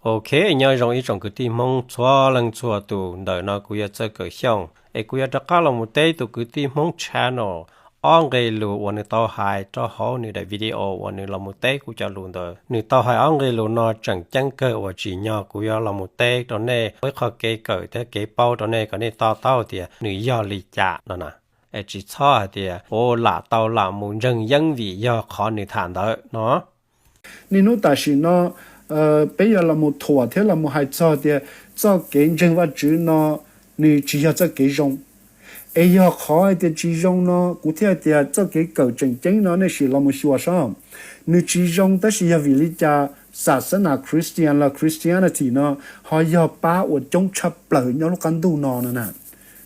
Ok, nyob zoo ib tsoom kwv tij Hmoob txhua leej txhua tus, ntawm no kuv yog Txawj Kawm Xyooj es kuv yuav rov qab los mus teb tus kwv tij Hmoob channel ob nqe lus uas nws tau hais rau hauv nws daim video uas nws los mus teb kuv cov lus ntawd. Nws tau hais ob nqe lus no tseem ceeb kawg uas tsim nyog kuv yuav los mus teb rau nej ua ib qho kev kawm thiab kev paub rau nej kom nej to taub tias nws yog li cas no na. Es tsis txhob hais tias ua lam tau lam mus ntseeg yeeb vim yog qhov nws tham ntawd no. Niaj hnub tam sim no peb yuav los mus thuam thiab los mus hais txog tias txoj kev ntseeg Vajtswv no nws tsis yog txoj kev zoo. Es yog qhov hais tias tsis zoo no kuv thiaj hais tias txoj kev kawm tseem ceeb no nej sim los mus xyuas saib, nws tsis zoo tab sis yog vim li cas xab xab nas Christian los Christianity no ho yog pab uas coob tshaj plaws nyob lub qab ntuj no no na.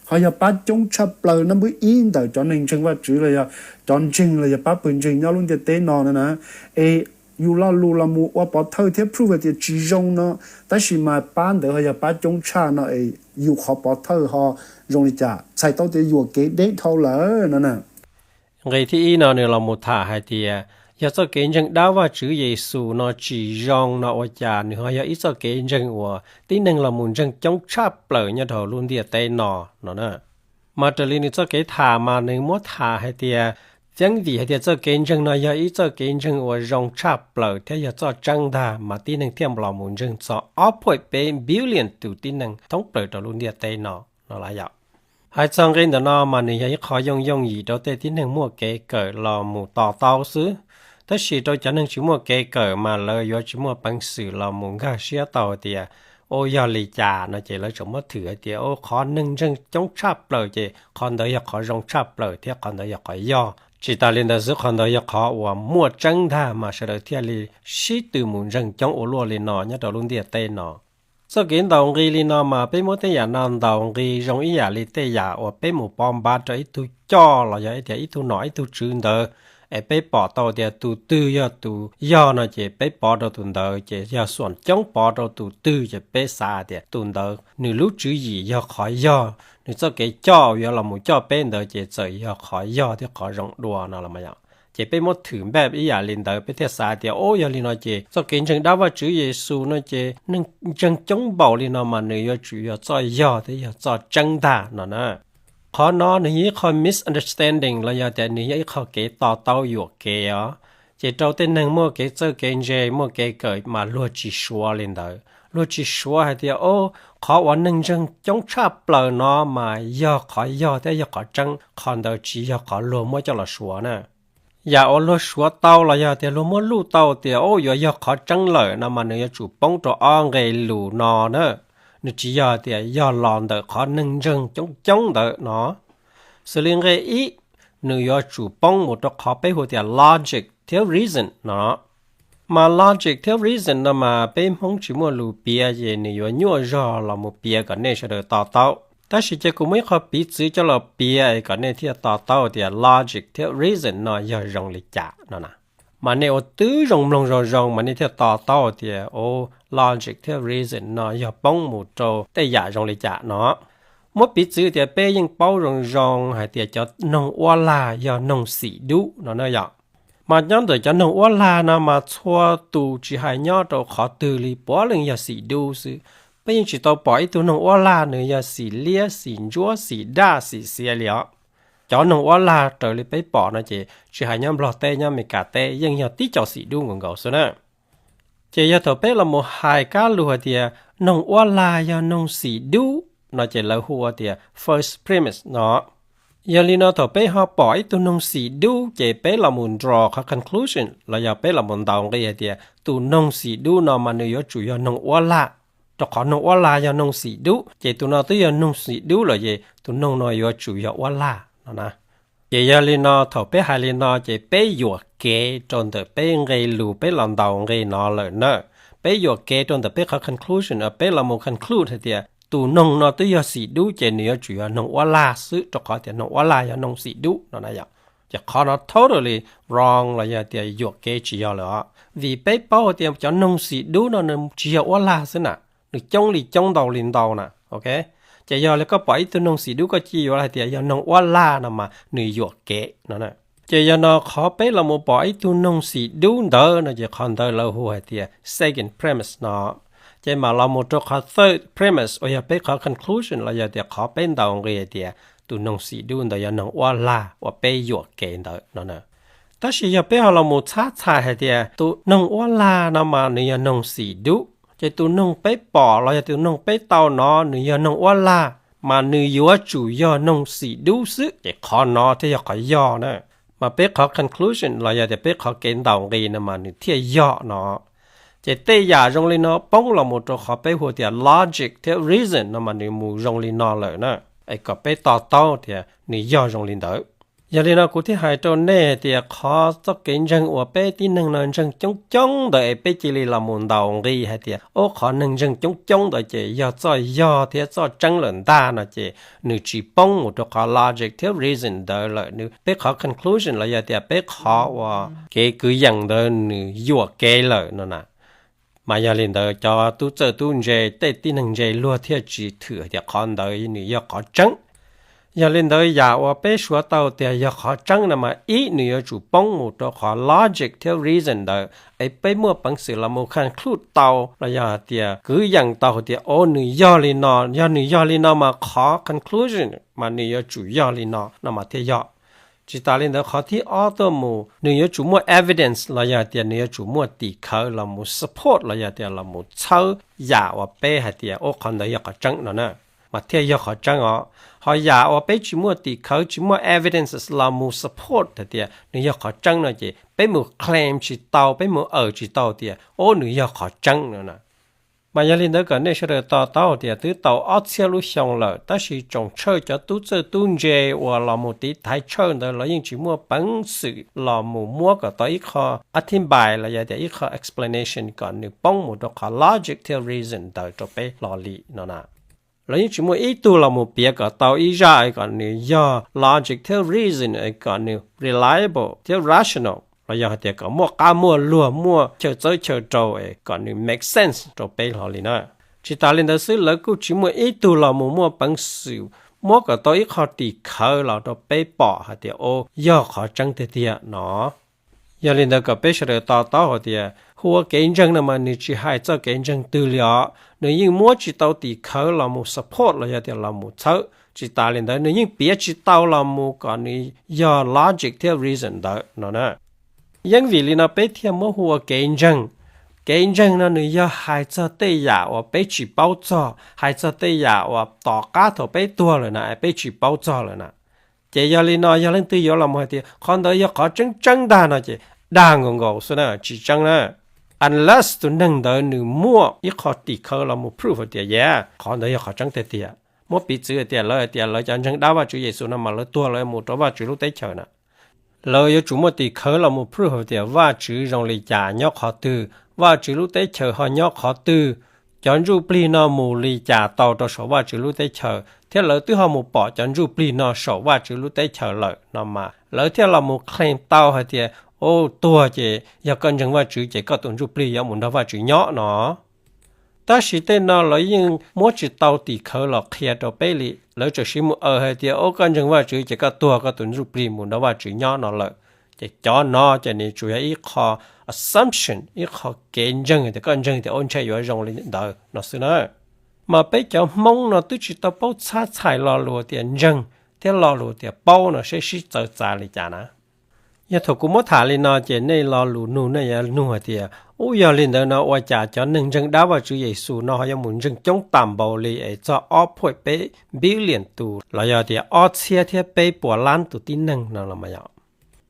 Ho yog pab coob tshaj plaws nab npwb ib ntawm cov neeg ntseeg Vajtswv los yog cov ntseeg los yog pab pawg ntseeg nyob lub ntiaj teb no no na. Es yus lo lus los mus ua pov thawj thiab prove tias tsis zoo no, tab sis mas pab ntawd ho yog pab coob tshaj no es yus qhov pov thawj ho zoo li cas, txhais tau tias yuam kev deb dhau lawm no na. Nqe thib ib no nws los mus tham hais tias yog txoj kev ntseeg dab Vajtswv Yexus no tsis zoo no ua cas nws ho yog ib txoj kev ntseeg uas tib neeg los mus ntseeg coob tshaj plaws nyob rau lub ntiaj teb no no na. Mas raws li nws txoj kev tham mas nws muab tham hais tias yeeb vim hais tias txoj kev ntseeg no yog ib txoj kev ntseeg uas zoo tshaj plaws thiab yog txoj tseeb ntag mas tib neeg thiaj los mus ntseeg txog ob point peb billion tus tib neeg thoob plaws rau lub ntiaj teb no no las yom. Hais txog nqe ntawm no mas nws yog ib qho yooj yooj yim rau tej tib neeg muaj kev kawm los mus to taub xwb. Tab sis rau cov neeg tsis muaj kev kawm mas lawv yuav tsis muaj peev xwm los mus nkag siab tau tias ua yog li cas no ces lawv tseem muab thwm hais tias ua qhov neeg ntseeg coob tshaj plaws ces qhov ntawd yog qhov zoo tshaj plaws thiab qhov ntawd yog qhov yog. Tsis tas li ntawd xwb, qhov ntawd yog qhov uas muaj tseeb ntag mas sawv daws thiaj li sib tw mus ntseeg coob ua luaj li no nyob rau lub ntiaj teb no. Txoj kev ntaus nqi li no mas peb muab tej yam no ntaus nqi zoo ib yam li tej yam uas peb mus pov npav rau ib tug coj los yog tias ib tug nom ib tug tswv ntawd, es peb pom tau tias tus twg yog tus yog no ces peb pov rau tus ntawd, ces yog xuam coob pov rau tus twg ces peb xav tias tus ntawd nws lub tswv yim yog qhov yog, nws txoj kev coj yuav los mus coj peb ntawd ces txawm yog qhov yog thiab qhov zoo dua no los mas yom. Ces peb muab thwm npaj ib yam li ntawd peb thiaj xav tias ua yog li no ces txoj kev ntseeg dab Vajtswv Yexus no ces neeg ntseeg coob npaum li no mas nws yuav tsum yog txoj yog thiab yog txoj tseeb ntag no na. Qhov no nws yog ib qho misunderstanding los yog tias nws yog ib qho kev to taub yuam kev os. Ces rau tej neeg muaj kev txawj kev ntse muaj kev kawm mas luag tsis suav li ntawd, luag tsis suav hais tias o, qhov uas neeg ntseeg coob tshaj plaws no mas yog qhov yog thiab yog qhov tseeb, qhov ntawd tsis yog qhov luag muab coj los suav na. Yam uas luag suav tau los yog tias luag muab luj tau tias o yuav yog qhov tseeb lawm no mas nws yuav tsum poob rau ob nqe lus no na. Nws tsis yog tias yog los ntawm qhov neeg ntseeg coob coob ntawd no. Xws li nqe ib, nws yuav tsum poob mus rau qhov peb hu tias logic thiab reason no. Mas logic thiab reason no mas peb Hmoob tsis muaj lus piav ces nws yuav nyuaj zog los mus piav kom nej sawv daws to taub. Tab sis ces kuv muaj ib qho piv txwv coj los piav es kom nej thiaj to taub tias logic thiab reason no yog zoo li cas no na. Mas nej ua tib zoo mloog zoo zoo mas nej thiaj to taub tias o, logic thiab reason no yog poob mus rau tej yam zoo li cas no. Muab piv txwv tias peb yeej paub zoo zoo hais tias cov noog uab lag yog noog xim dub no na yom. Mas nyob ntawm cov noog uab lag no mas txhua tus tsis hais nyob rau qhov twg li puav leej yog xim dub xwb. Peb yeej tsis tau pom ib tug noog uab lag nws yog xim liab, xim ntsuab, xim daj, xim xiav li os. Cov noog uab lag raws li peb pom no ces tsis hais nyob Nplog teb nyob Amelikas teb yeej yog tib co xim dub nkaus nkaus xwb na. Ces yog thaum peb los mus hais kab lus hais tias noog uab lag yog noog xim dub no ces lawv hu ua tias false premise no. Yog li no thaum peb ho pom ib tug noog xim dub ces peb los mus draw qhov conclusion los yog peb los mus ntaus nqi hais tias tus noog xim dub no mas nws yuav tsum yog noog uab lag. Rau qhov noog uab lag yog noog xim dub ces tus no twb yog noog xim dub lawm ces tus noog no yuav tsum yog uab lag no na. Ces yog li no thaum peb hais li no ces peb yuam kev rau ntawm peb nqe lus peb los ntaus nqi no lawm na. Peb yuam kev rau ntawm peb qhov conclusion uas peb los mus conclude hais tias tus noog no twb yog xim dub ces nws yuav tsum yog noog uab lag xwb rau qhov tias noog uab lag yog noog xim dub no na yom. Ces qhov no totally wrong los yog tias yuam kev tsis yog lawm os. Vim peb paub hais tias cov noog xim dub no nws tsis yog uab lag xwb na, nws coob li coob ntau li ntau na. Ok, ces yog li koj pom ib tug noog xim dub koj cia yuav hais tias yog noog uab lag no mas nws yuam kev no. Ces yog no qhov peb los mus pom ib tug noog xim dub ntawd no ces qhov ntawd lawv hu hais tias second premise no. Ces mam los mus rau qhov third premise uas yog peb qhov conclusion los yog tias qhov peb ntaus nqi hais tias tus noog xim dub ntawd yog noog uab lag uas peb yuam kev ntawd no na. Tab sis yog peb ho los mus txhab txhais hais tias tus noog uab lag no mas nws yog noog xim dub, ces tus noog peb pom los yog tus noog peb tau no nws yog noog uab lag, mas nws yuav tsum yog noog xim dub xwb, ces qhov no thiaj yog qhov yog na. Mas peb qhov conclusion los yog tias peb qhov kev ntaus nqi no mas nws thiaj yog no. Ces tej yam zoo li no poob los mus rau qhov peb hu tias logic thiab reason no mas nws mus zoo li no lawm na, es kom peb to taub tias nws yog zoo li ntawd. Yog li no kuv thiaj hais rau nej tias qhov txoj kev ntseeg uas peb tib neeg no ntseeg coob coob ntawd es peb cia li los mus ntaus nqi hais tias ub qhov neeg ntseeg coob coob ntawd ces yog txoj yog thiab txoj tseeb lawm ntag no ces nws tsis poob mus rau qhov logic thiab reason ntawd lawm, nws peb qhov conclusion los yog tias peb qhov uas kev kwv yees ntawd nws yuam kev lawm no na. Mas yog li ntawd cov tub txawj tub ntse tej tib neeg ntse luag thiaj tsis thwm tias qhov ntawd nws yog qhov tseeb. Yog li ntawd yam uas peb suav tau tias yog qhov tseeb no mas ib nws yuav tsum poob mus rau qhov logic thiab reason ntawd es peb muaj peev xwm los mus conclude tau los yog hais tias kwv yees tau hais tias o nws yog li no, yog nws yog li no mas qhov conclusion mas nws yuav tsum yog li no no mas thiaj yog. Tsis tas li ntawd qhov thib ob tuaj mus nws yuav tsum muaj evidence los yog tias nws yuav tsum muaj tim khawv los mus support los yog tias los mus txhawb yam uas peb hais tias ub qhov ntawd yog qhov tseeb no na, mas thiaj yog qhov tseeb os. Ho yam uas peb tsis muaj tim khawv tsis muaj evidence los mus support hais tias nws yog qhov tseeb no ces peb mus claim tsis tau, peb mus awm tsis tau tias ub nws yog qhov tseeb no na. Mas yog li ntawd kom nej sawv daws to taub tias twb tau ob txhiab lub xyoo lawm tab sis tsoom tshawj cov tub txawj tub ntse uas los mus tiv thaiv tshawj ntawd lawv yeej tsis muaj peev xwm los mus muab kom tau ib qho a thib npais los yog tias ib qho explanation kom nws poob mus rau qhov logic thiab reason ntawd rau peb hlo li no na. Lawv yeej tsis muaj ib tug los mus piav kom tau ib zaj kom nws yog logic thiab reason kom nws reliable thiab rational los yog hais tias kom muaj qab muaj luag muaj chaw txawb chaw rau es kom nws make sense rau peb hlo li na. Tsis tas li ntawd xwb lawv kuj tsis muaj ib tug los mus muaj peev xwm muab kom tau ib qho tim khawv los rau peb pom hais tias o yog qhov tseeb tiag tiag no. Yog li ntawd kom peb sawv daws to taub hais tias hu ua kev ntseeg no mas nws tsis hais txoj kev ntseeg twg li os, nws yeej muab tsis tau tim khawv los mus support los yog tias los mus txhawb. Tsis tas li ntawd nws yeej piav tsis tau los mus kom nws yog logic thiab reason ntawd no na. Yeej vim li no peb thiaj muab hu ua kev ntseeg. Kev ntseeg no nws yog hais txog tej yam uas peb tsis paub txog, hais txog tej yam uas tom qab thaum peb tuag lawm na peb tsis paub txog lawm na. Ces yog li no yog leej twg yuav los mus hais tias qhov ntawd yog qhov tseeb tseeb ntag no ces dag nkaus nkaus xwb na, tsis tseeb na. Unless tus neeg ntawd nws muaj ib qho tim khawv los mus proof hais tias yog qhov ntawd yog qhov tseeb tiag tiag. Muab piv txwv hais tias lawv hais tias lawv cov ntseeg dab Vajtswv Yexus no mas lawv tuag lawv mus rau Vajtswv lub teb chaws na. Lawv yuav tsum muaj tim khawv los mus proof hais tias Vajtswv zoo li cas nyob qhov twg, Vajtswv lub teb chaws ho nyob qhov twg, cov ntsuj plig no mus li cas tau rau saum Vajtswv lub teb chaws thiab lawv twb ho mus pom cov ntsuj plig no saum Vajtswv lub teb chaws lawm no mas lawv thiaj los mus claim tau hais tias o tuag ces yog koj ntseeg Vajtswv ces koj tus ntsuj plig yuav mus nrog Vajtswv nyob no. Tab sis tej no lawv yeej muab tsis tau tim khawv los qhia rau peb li, lawv tsuas siv mus aws hais tias o koj ntseeg Vajtswv ces koj tuag koj tus ntsuj plig mus nrog Vajtswv nyob no lawm. Ces cov no ces nws tsuas yog ib qho assumption, ib qho kev ntseeg tias koj ntseeg tias o ntshe yuav zoo li ntawd no xwb na. Mas peb cov Hmoob no twb tsis tau paub txhab txhais lo lus tias ntseeg thiab lo lus tias paub no seb sib txawv txav li cas na. Yog thaum kuv muab tham li no ces nej lo lus nug nej yuav nug hais tias ub yog li ntawd no ua cas cov neeg ntseeg dab Vajtswv Yexus no ho yuav mus ntseeg coob tag npaum li es txog ob point peb billion tus los yog tias ob txhiab thiab peb puas lab tus tib neeg no los mas yog.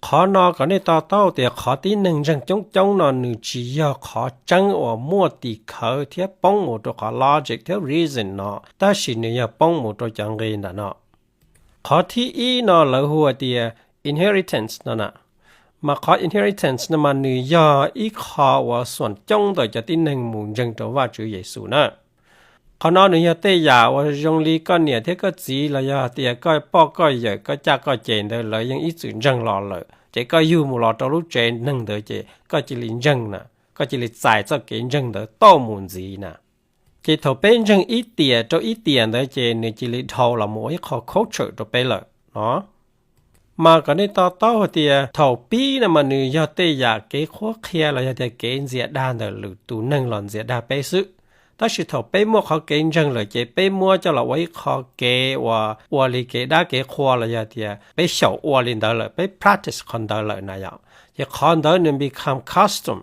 Qhov no kom nej to taub tias qhov tib neeg ntseeg coob coob no nws tsis yog qhov tseeb uas muaj tim khawv thiab poob mus rau qhov logic thiab reason no, tab sis nws yog poob mus rau cov nqi ntawm no. Qhov thib ib no lawv hu tias inheritance no na. Mas qhov inheritance no mas nws yog ib qho uas xuam coob ntawm cov tib neeg mus ntseeg rau Vajtswv Yexus na. Qhov no nws yog tej yam uas zoo li koj niam thiab koj txiv los yog tias koj poj koj yawm koj caj koj ces ntawd lawv yeej ib txwm ntseeg los lawm ces koj yug mus los rau lub tsev neeg ntawd ces koj cia li ntseeg na, koj cia li txais txoj kev ntseeg ntawd tauj mus ntxiv na. Ces thaum peb ntseeg ib tiam rau ib tiam ntawd ces nws cia li dhau los mus ua ib qho culture rau peb lawm no. Mas kom nej to taub hais tias thaum pib no mas nws yog tej yam kev qhuab qhia los yog tias kev ntxias dag ntawm lwm tus neeg los ntxias dag peb xwb. Tab sis thaum peb muaj qhov kev ntseeg lawm ces peb muab coj los ua ib qho kev uas ua li kev dab kev qhua los yog tias peb xyaum ua li ntawd lawm, peb practice qhov ntawd lawm na yom, ces qhov ntawd nws become custom.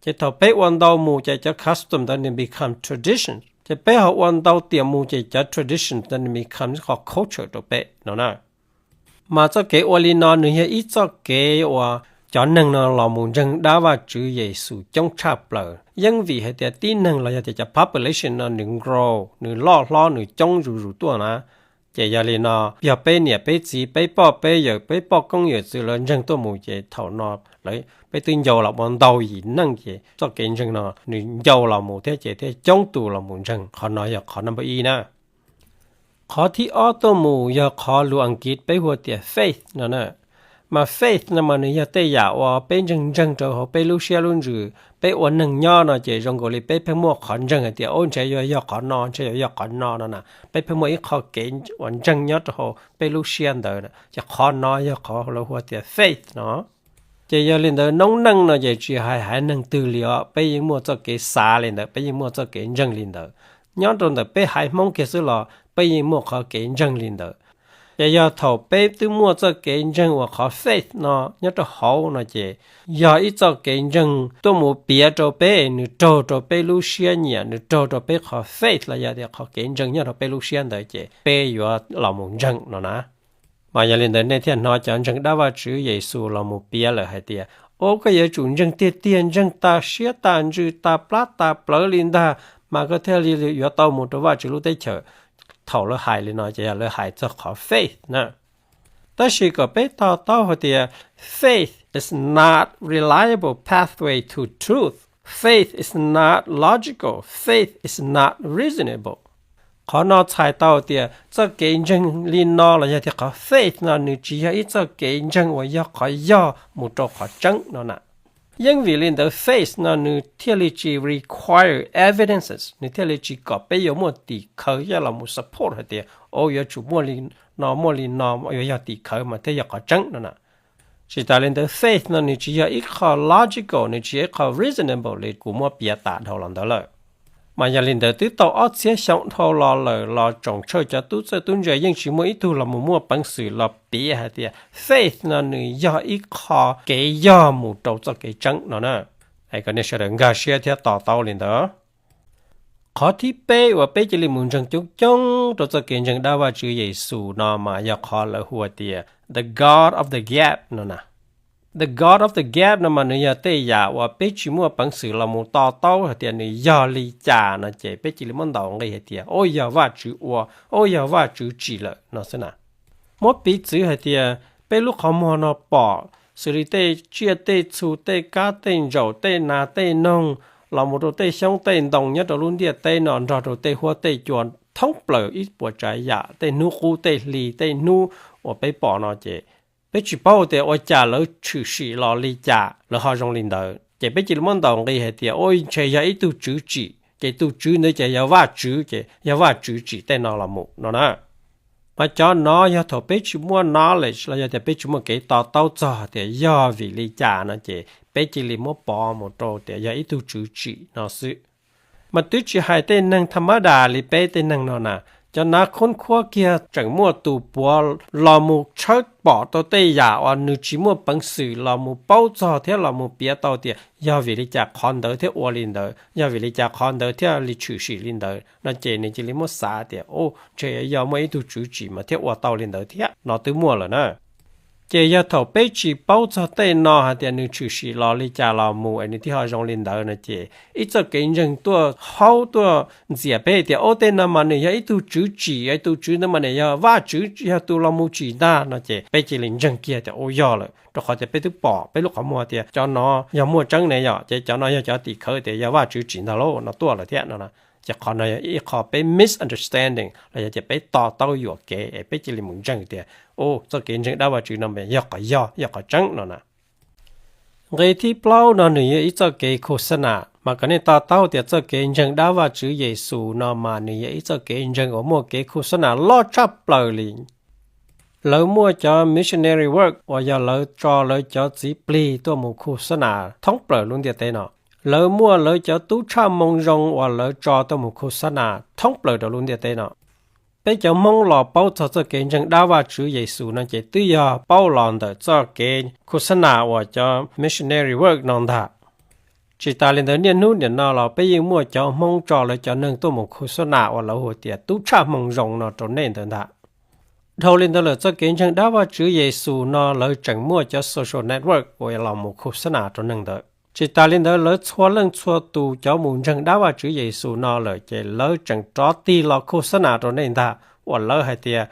Ces thaum peb ua ntau mus ces cov custom ntawd nws become tradition. Ces peb ho ua ntau tiam mus ces cov tradition ntawd nws become qhov culture rau peb no na. Mas txoj kev ua li no nws yog ib txoj kev uas cov neeg no los mus ntseeg dab Vajtswv Yexus coob tshaj plaws, yeej vim hais tias tib neeg los yog tias cov population no nws grow, nws loj hlob, nws coob zuj zus tuaj na. Ces yog li no, yog peb niam peb txiv, peb poj peb yawm, peb poj koob yawm txwv lawv ntseeg tuaj mus ces thaum no lawv, peb twb ncau los ua ntau yim neej ces txoj kev ntseeg no nws ncau los mus thiab ces thiaj coob tus los mus ntseeg. Qhov no yog qhov number ib na. Qhov thib ob tuaj mus yog qhov lus Askiv peb hu tias faith no na. Mas faith no mas nws yog tej yam uas peb ntseeg ntseeg rau hauv peb lub siab lub ntsws. Peb ua neeg nyob no ces zoo nkaus li peb pheej muaj qhov ntseeg hais tias, o, ntshe yuav yog qhov no, ntshe yuav yog qhov no no na. Peb pheej muaj ib qho kev uas ntseeg nyob rau hauv peb lub siab ntawd, ces qhov no yog qhov lawv hu tias faith no. Ces yog li ntawd noob neej no ces tsis hais haiv neeg twg li os, peb yeej muaj txoj kev xav li ntawd, peb yeej muaj txoj kev ntseeg li ntawd. Nyob rau ntawm peb haiv Hmoob kiag xwb los peb yeej muaj qhov kev ntseeg li ntawd. Ces yog thaum peb twb muaj txoj kev ntseeg uas qhov faith no nyob rau hauv no ces yog ib txoj kev ntseeg tuaj mus piav rau peb, nws raug rau peb lub siab nyiam, nws raug rau peb qhov faith los yog tias qhov kev ntseeg nyob rau peb lub siab ntawd ces peb yuav los mus ntseeg no na. Mas yog li ntawd nej thiaj hnov cov ntseeg dab Vajtswv Yexus los mus piav lawm hais tias, o, koj yuav tsum ntseeg tiag tiag, ntseeg tas siab tas ntsws tas plab tas plawv li ntag mas koj thiaj li yuav tau mus rau Vajtswv lub teb chaws. Thaum lawv hais li no ces yog lawv hais txog qhov faith na. Tab sis kom peb to taub hais tias faith is not reliable pathway to truth. Faith is not logical. Faith is not reasonable. Qhov no txhais tau tias txoj kev ntseeg li no los yog tias qhov faith no nws tsis yog ib txoj kev ntseeg uas yog qhov yog mus rau qhov tseeb no na. Yeej vim li ntawd faith no nws thiaj li tsis require evidences, nws thiaj li tsis kom peb yuav muaj tim khawv coj los mus support hais tias, o, yuav tsum muaj li no muaj li no, yuav yog tim khawv mas thiaj yog qhov tseeb no na. Tsis tas li ntawd faith no nws tsis yog ib qho logical, nws tsis yog ib qho reasonable li kuv muab piav tas dhau los ntawd lawm. Mas yog li ntawd twb tau ob txhiab xyoo dhau los lawm los tsoom tshawj cov tub txawj tub ntse yeej tsis muaj ib tug los mus muaj peev xwm los piav hais tias faith no nws yog ib qho kev yog mus rau txoj kev tseeb no na. Es kom nej sawv daws nkag siab thiab to taub li ntawd. Qhov thib peb uas peb cia li mus ntseeg coob coob rau txoj kev ntseeg dab Vajtswv Yexus no mas yog qhov lawv hu tias the God of the gap no na. The God of the gap no mas nws yog tej yam uas peb tsis muaj peev xwm los mus to taub hais tias nws yog li cas no ces peb cia li muab ntaus nqi hais tias, o, yog Vajtswv ua, o, yog Vajtswv tsim lawm no xwb na. Muab piv txwv hais tias peb lub qhov muag no pom xws li tej tsiaj tej txhu, tej kab tej ntsaum, tej nas tej noog, los mus rau tej xyoob tej ntoo nyob rau lub ntiaj teb no nrog rau tej huab tej cua thoob plaws ib puas tsav yam, tej hnub qub tej hli, tej hnub uas peb pom no ces peb tsis paub tias ua cas lawv tshwm sim los li cas lawv ho zoo li ntawd. Ces peb cia li muab ntaus nqi hais tias, o, ntshe yog ib tug tswv tsim, ces tus tswv ntawd ces yog Vajtswv, ces yog Vajtswv tsim tej no los mus no na. Mas cov no yog thaum peb tsis muaj knowledge los yog tias peb tsis muaj kev to taub txog tias yog vim li cas no ces peb cia li muab pov mus rau tias yog ib tug tswv tsim no xwb. Mas twb tsis hais tej neeg tham mab das li peb tej neeg no na, cov nav khoob khuab kiag tseem muaj tus puav los mus tshawb pom tau tej yam uas nws tsis muaj peev xwm los mus paub txog thiab los mus piav tau tias yog vim li cas qhov ntawd thiaj ua li ntawd, yog vim li cas qhov ntawd thiaj li tshwm sim li ntawd no ces nws cia li muab xav tias, o, ntshe yog muaj ib tug tswv tsim mas thiaj ua tau li ntawd thiab no twb muaj lawm na. Ces yog thaum peb tsis paub txog tej no hais tias nws tshwm sim los li cas los mus es nws thiaj ho zoo li ntawd no ces ib txoj kev ntseeg tuaj haub tuaj ntxias peb tias, o, tej no mas nws yog ib tug tswv tsim, tus tswv ntawd mas nws yog Vajtswv yog tus los mus tsim ntag no ces peb cia li ntseeg kiag tias, u, yog lawm, rau qhov tias peb twb pom peb lub qhov muag tias cov no yog muaj tseeb ne yom, ces cov no yog cov tim khawv tias yog Vajtswv tsim ntag lauj no tuaj lawm thiab no. Ces qhov no yog ib qho peb misunderstanding los yog tias peb to taub yuam kev es peb cia li mus ntseeg tias, u, txoj kev ntseeg dab Vajtswv no yog qhov yog, yog qhov tseeb no na. Nqi thib plaub no nws yog ib txoj kev khuv xab nam, mas kom nej to taub tias txoj kev ntseeg dab Vajtswv Yexus no mas nws yog ib txoj kev ntseeg uas muaj kev khuv xab nam loj tshaj plaws li. Lawv muaj cov missionary work uas yog lawv tso lawv cov txiv plig tuaj mus khuv xab nam thoob plaws lub ntiaj teb no. Lawv muaj lawv cov tub tshaj moo zoo uas lawv tso tuaj mus khus xab nas thoob plaws rau lub ntiaj teb no. Peb cov Hmoob los paub txog txoj kev ntseeg dab Vajtswv Yexus no ces twb yog paub los ntawm txoj kev khus xab nas uas cov missionary work no ntag. Tsis tas li ntawd niaj hnub nim no los peb yeej muaj cov Hmoob tso lawv cov neeg tuaj mus khus xab nas uas lawv hu tias tub tshaj moo zoo no rau nej ntawd ntag. Dhau li ntawd lawm txoj kev ntseeg dab Vajtswv Yexus no lawv tseem muaj cov social network uas los mus khus xab nas rau neeg ntawd. Tsis tas li ntawd lawv txhua leej txhua tus cov mus ntseeg dab Vajtswv Yexus no lawm ces lawv tseem rov tig los khus xab nas rau nej ntag uas lawv hais tias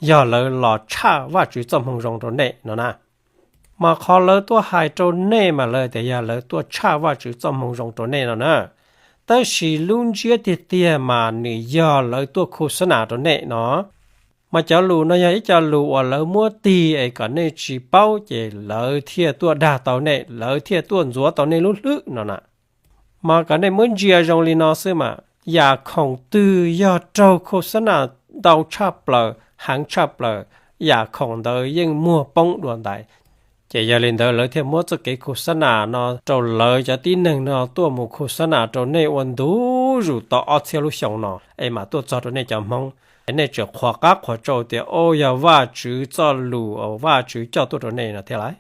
yog lawv los tshaj Vajtswv txoj moo zoo rau nej no na. Mas qhov lawv tuaj hais rau nej mas lawv tias yog lawv tuaj tshaj Vajtswv txoj moo zoo rau nej no na. Tab sis lub ntsiab tiag tiag mas nws yog lawv tuaj khus xab nas rau nej no. Mas cov lus no yog ib co lus uas lawv muab tig es kom nej tsis paub ces lawv thiaj tuaj dag tau nej, lawv thiaj tuaj ntxuav tau nej lub hlwb no na. Mas kom nej muab ntsia zoo li no xwb mas, yam khoom twg yog raug khus xab nas ntau tshaj plaws, heev tshaj plaws, yam khoom ntawd yeej muag poob dua ntais. Ces yog li ntawd lawv thiaj muab txoj kev khus xab nas no rau lawv cov tib neeg no tuaj mus khus xab nas rau nej ua ntu zus tau ob txhiab lub xyoo no es mam tuaj txog rau nej cov Hmoob. Es nej tseem qhuas qab qhuas tsau tias o yog Vajtswv txoj lus uas Vajtswv coj tuaj rau nej no thiab lauj.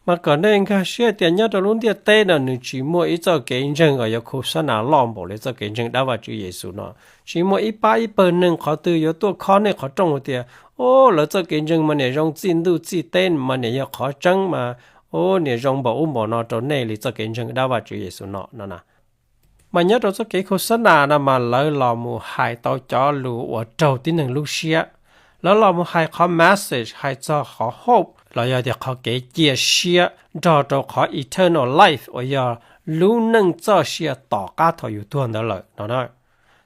Mas kom nej nkag siab tias nyob rau lub ntiaj teb no nws tsis muaj ib txoj kev ntseeg uas yuav khus xab nas loj npaum li txoj kev ntseeg dab Vajtswv Yexus no. Tsis muaj ib pab ib pawg neeg qhov twg yuav tuaj khob nej qhov rooj hais tias o lawv txoj kev ntseeg mas niam zoo txij ntuj txij teb mas niam yog qhov tseeb mas o niam zoo npaum ub npaum no rau nej li txoj kev ntseeg dab Vajtswv Yexus no no na. Mas nyob rau txoj kev khus xab nas no mas lawv los mus hais tau cov lus uas raug tib neeg lub siab. Lawv los mus hais qhov message hais txog qhov hope los yog tias qhov kev cia siab nrog rau qhov eternal life uas yog lub neej txoj sia tom qab thaum yus tuag ntawd lawm no na.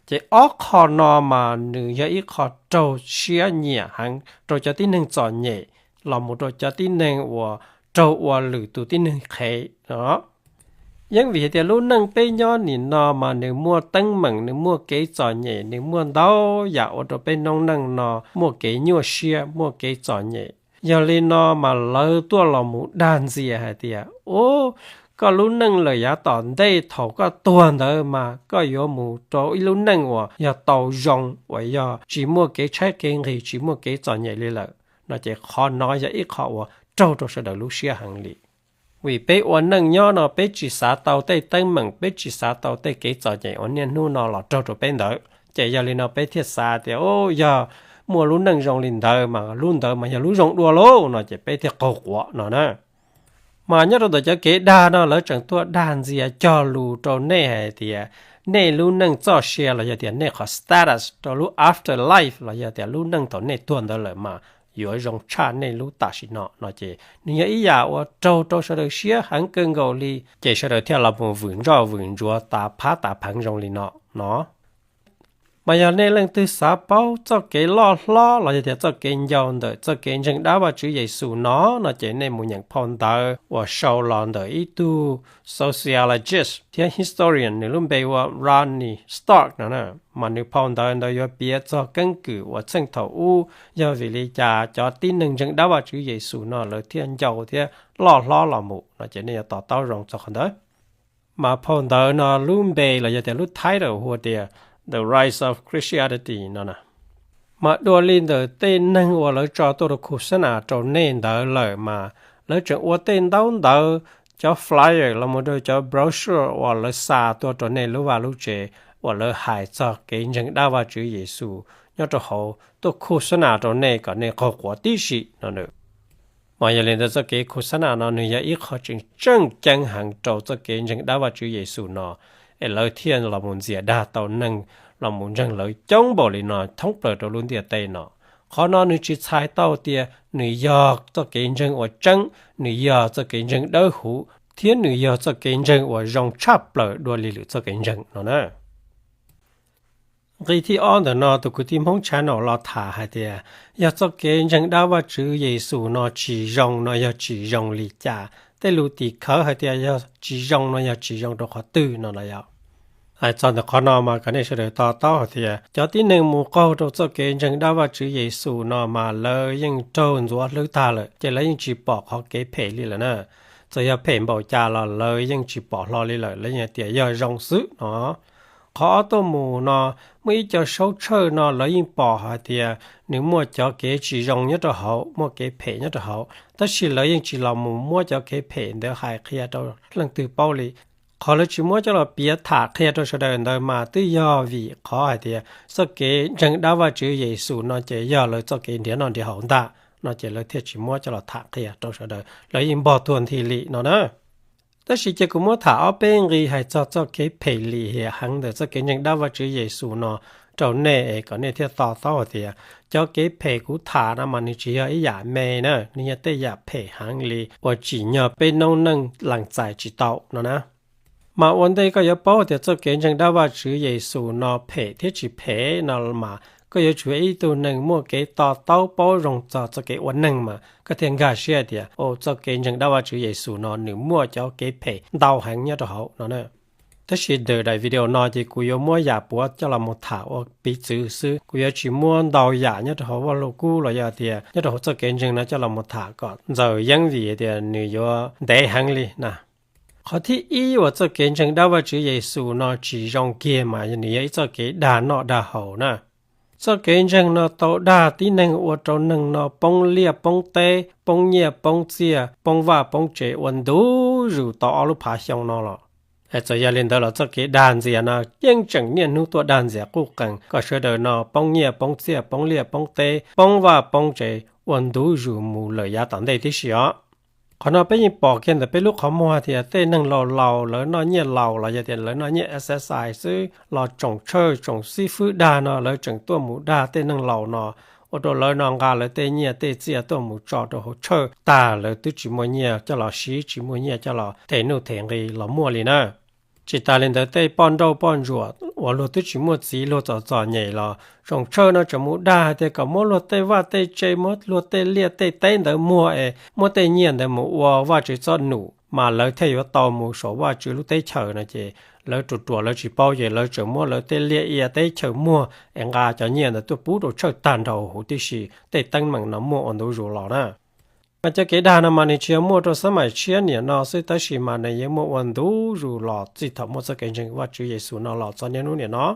Ces ob qho no mas nws yog ib qho raug siab nyiam heev rau cov tib neeg txom nyem los mus rau cov tib neeg uas raug ua lwm tus tib neeg qhev no. Yeej vim hais tias lub neej peb nyob nim no mas nws muaj teeb meem, nws muaj kev txom nyem, nws muaj ntau yam ua rau peb noob neej no muaj kev nyuaj siab, muaj kev txom nyem. Yog li no mas lawv tuaj los mus dag ntxias hais tias, u, koj lub neej lawm yav tom ntej thaum koj tuag ntawd mas koj yuav mus rau ib lub neej uas yog tau zoo, uas yog tsis muaj kev tshaib kev nqhis, tsis muaj kev txom nyem li lawm no. Ces qhov no yog ib qho uas raug rau sawv daws lub siab heev li. Vim peb ua neej nyob no peb tsis xav tau tej teeb meem, peb tsis xav tau tej kev txom nyem uas niaj hnub no los raug rau peb ntawd. Ces yog li no peb thiaj xav tias, u, yog muaj lub neej zoo li ntawd mas lub ntawd mas yog lub zoo dua lauj no ces peb thiaj qaug quav no na. Mas nyob rau ntawm cov kev dag no lawv tseem tuaj dag ntxias cog lus rau nej hais tias nej lub neej txoj sia los yog tias nej qhov status rau lub afterlife los yog tias lub neej thaum nej tuag ntawd lawm mas yuav zoo tshaj nej lub tam sim no no ces nws yog ib yam uas raug rau sawv daws siab heev kawg nkaus li, ces sawv daws thiaj los mus vwm ntsoj vwm ntsuav tas phab tas pheev zoo li no no. Mas yog nej leej twg xav paub txoj kev loj hlob los yog tias txoj kev ncau ntawm txoj kev ntseeg dab Vajtswv Yexus no no ces nej mus nyeem phau ntawv uas sau los ntawm ib tug sociologist thiab historian nws lub npe ua Rodney Stark no na. Mas nws phau ntawv ntawd yuav piav txog keeb kwm uas txheej thaum ub yog vim li cas cov tib neeg ntseeg dab Vajtswv Yexus no lawv thiaj ncau thiab loj hlob los mus no ces nej yuav to taub zoo txog qhov ntawd. Mas phau ntawv no lub npe los yog tias lub title hu tias The Rise of Christianity no na. Mas dua li ntawm tej neeg uas lawv tso tuaj rau khus xab nas rau nej ntawd lawm mas lawv tseem ua tej ntaub ntawv, cov flyer los mus rau cov brochure uas lawv xa tuaj rau nej lub vaj lub tsev uas lawv hais txog kev ntseeg dab Vajtswv Yexus nyob rau hauv tuaj khus xab nas rau nej kom nej qaug quav tib si no na. Mas yog li ntawd txoj kev khus xab nas no nws yog ib qho tseem tseem ceeb heev rau txoj kev ntseeg dab Vajtswv Yexus no, es lawv thiaj los mus ntxias dag tau neeg los mus ntseeg lawv coob npaum li no thoob plaws rau lub ntiaj teb no. Qhov no nws tsis txhais tau tias nws yog txoj kev ntseeg uas tseeb, nws yog txoj kev ntseeg dawb huv, thiab nws yog txoj kev ntseeg uas zoo tshaj plaws dua li lwm txoj kev ntseeg no na. Nqi thib ob ntawm no tus kwv tij Hmoob Channel los tham hais tias yog txoj kev ntseeg dab Vajtswv Yexus no tsis zoo no yog tsis zoo li cas, tej lus tim khawv hais tias yog tsis zoo no yog tsis zoo rau qhov twg no los yog. Hais txog ntawm qhov no mas kom nej sawv daws to taub hais tias cov tib neeg mus qaug rau txoj kev ntseeg dab Vajtswv Yexus no mas lawv yeej raug ntxuav hlwb tag lawm ces lawv yeej tsis pom qhov kev phem li lawm na. Txawm yog phem npaum cas los lawv yeej tsis pom hlo li lawm, lawv yeej hais tias yog zoo xwb no. Qhov ob tuaj mus no, muaj ib co saub tshawj no lawv yeej pom hais tias nws muaj cov kev tsis zoo nyob rau hauv, muaj kev phem nyob rau hauv, tab sis lawv yeej tsis los mus muab cov kev phem ntawd hais qhia rau leej twg paub li. Qhov lawv tsis muab coj los piav tham qhia rau sawv daws ntawd mas twb yog vim qhov hais tias txoj kev ntseeg dab Vajtswv Yexus no ces yog lawv txoj kev nrhiav noj nrhiav haus ntag no ces lawv thiaj tsis muab coj los tham qhia rau sawv daws, lawv yeej npog tuag nthi li no na. Tab sis cia kuv muab tham ob peb nqi hais txog txoj kev phem lim hiam heev ntawm txoj kev ntseeg dab Vajtswv Yexus no rau nej es kom nej thiaj to taub hais tias cov kev phem kuv tham no mas nws tsis yog ib yam me na, nws yog tej yam phem heev li uas tsim nyog peb noob neej lees txais tsis tau no na. Mas ua ntej koj yuav paub tias txoj kev ntseeg dab Vajtswv Yexus no phem thiab tsis phem no mas koj yuav tsum yog ib tug neeg muaj kev to taub paub zoo txog txoj kev ua neeg mas koj thiaj nkag siab tias, o, txoj kev ntseeg dab Vajtswv Yexus no nws muaj cov kev phem ntau heev nyob rau hauv no na. Tab sis ntawm daim video no ces kuv yuav muab yam puav coj los mus tham ua piv txwv xwb, kuv yuav tsis muab ntau yam nyob rau hauv Vaj Lug Kub los yog tias nyob rau hauv txoj kev ntseeg no coj los mus tham kom ntxaws yeeb vim tias nws yuav ntev heev li na. Qhov thib ib uas txoj kev ntseeg dab Vajtswv Yexus no tsis zoo kiag mas nws yog ib txoj kev dag noj dag haus na. Txoj kev ntseeg no tau dag tib neeg ua rau neeg no poob liaj poob teb, poob nyiaj poob txiaj, poob vaj poob tsev ua ntu zus tau ob lub phav xyoo no los. Txawm yog li ntawd los txoj kev dag ntxias no yeej tseem niaj hnub tuaj dag ntxias quj qees kom sawv daws no poob nyiaj poob txiaj, poob liaj poob teb, poob vaj poob tsev ua ntu zus mus lawm yav tom ntej tib si os. Qhov no peb yeej pom kiag ntawm peb lub qhov muag tias tej neeg laus laus lawv noj nyiaj laus los yog tias lawv noj nyiaj exercise xwb los tsoom tshawj tsoom xib fwb dag no lawv tseem tuaj mus dag tej neeg laus no, ua rau lawv no nqa lawv tej nyiaj tej txiaj tuaj mus tso rau hauv tshawj tag, lawv twb tsis muaj nyiaj coj los siv, tsis muaj nyiaj coj los them nuj them nqi los muaj li na. Tsis tas li ntawd tej poj nrauj poj ntsuam uas luag twb tsis muaj txiv luag txom txom nyem los tsoom tshawj no tseem mus dag hais tias kom muab luag tej vaj tej tse, muab luag tej liaj tej teb ntawd muag es muab tej nyiaj ntawd mus ua Vajtswv txoj num mas lawv thiaj yuav tau mus saum Vajtswv lub teb chaws no ces lawv ruam ruam lawv tsis paub ces lawv tseem muab lawv tej liaj ia teb chaws muag es nqa cov nyiaj ntawd tuaj pub rau tshawj tag nrho huv tib si. Tej teeb meem no muaj ua ntu zus los na. Mas cov kev dag no mas nws tsis yog muaj rau xab maim tshiab niam no xwb tab sis mas nws yeej muaj ua ntu zus los txij thaum muaj txoj kev ntseeg Vajtswv Yexus no los txog niaj hnub niam no.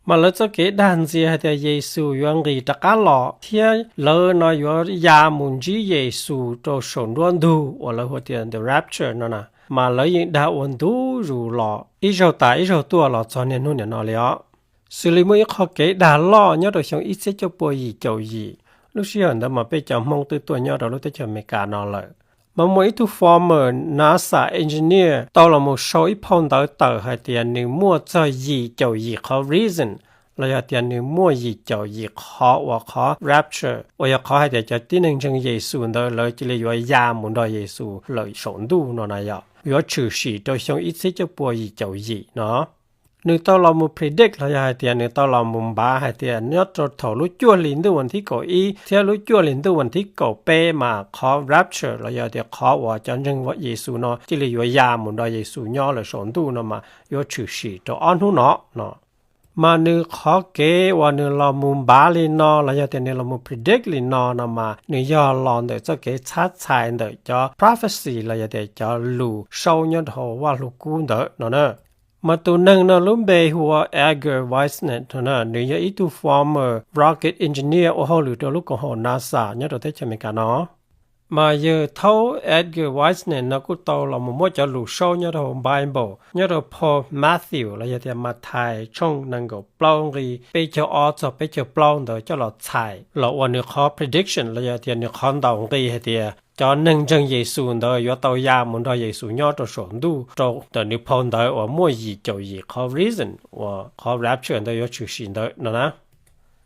Mas lawv txoj kev dag ntxias hais tias Yexus yuav nqis rov qab los thiab lawv no yuav ya mus ntsib Yexus rau saum nruab ntug uas lawv hu tias the rapture no na, mas lawv yeej dag ua ntu zus los ib zaug tas ib zaug tuaj los txog niaj hnub niam no li os. Xws li muaj ib qho kev dag loj nyob rau xyoo ib txhiab cuaj pua yim caum yim, lub sij hawm ntawd mas peb cov Hmoob twb tuaj nyob rau lub teb chaws Amelikas no lawm. Mas muaj ib tug former NASA engineer tau los mus sau ib phau ntawv tawm hais tias nws muaj txog yim caum yim qhov reason, los yog tias nws muaj yim caum yim qhov uas qhov rapture uas yog qhov hais tias cov tib neeg ntseeg Yexus ntawd lawv cia li yuav ya mus nrog Yexus lawm saum ntuj no na yom, yuav tshwm sim rau xyoo ib txhiab cuaj pua yim caum yim no. Nws tau los mus predict los yog hais tias nws tau los mus npav hais tias nyob rau thaum lub cuaj hlis ntuj vas thib kaum ib thiab lub cuaj hlis ntuj vas thib kaum peb mas qhov rapture los yog tias qhov uas cov ntseeg Yexus no cia li yuav ya mus nrog Yexus nyob lawm saum ntuj no mas yuav tshwm sim rau ob hnub no no. Mas nws qhov kev uas nws los mus npav li no los yog tias nws los mus predict li no no mas nws yog los ntawm txoj kev txhab txhais ntawm cov prophecy los yog tias cov lus saub nyob rau Vaj Lug Kub ntawd no na. Mas tus neeg no lub npe hu ua Edgar Whisenant no na, nws yog ib tug former rocket engineer ua hauj lwm rau lub koom haum NASA nyob rau teb chaws Amelikas no. Mas yawg thaub Edgar Whisenant no kuj tau los mus muab cov lus saub nyob rau Bible, nyob rau phau Matthew los yog tias Mathais tshooj nees nkaum plaub nqi peb caug ob txog peb caug plaub ntawd coj los txhais los ua nws qhov prediction los yog tias nws qhov ntaus nqi hais tias cov neeg ntseeg Yexus ntawd yuav tau ya mus nrog Yexus nyob rau saum ntuj rau ntawm nws phau ntawv uas muaj yim caum yim qhov reason uas qhov rapture ntawd yuav tshwm sim ntawd no na.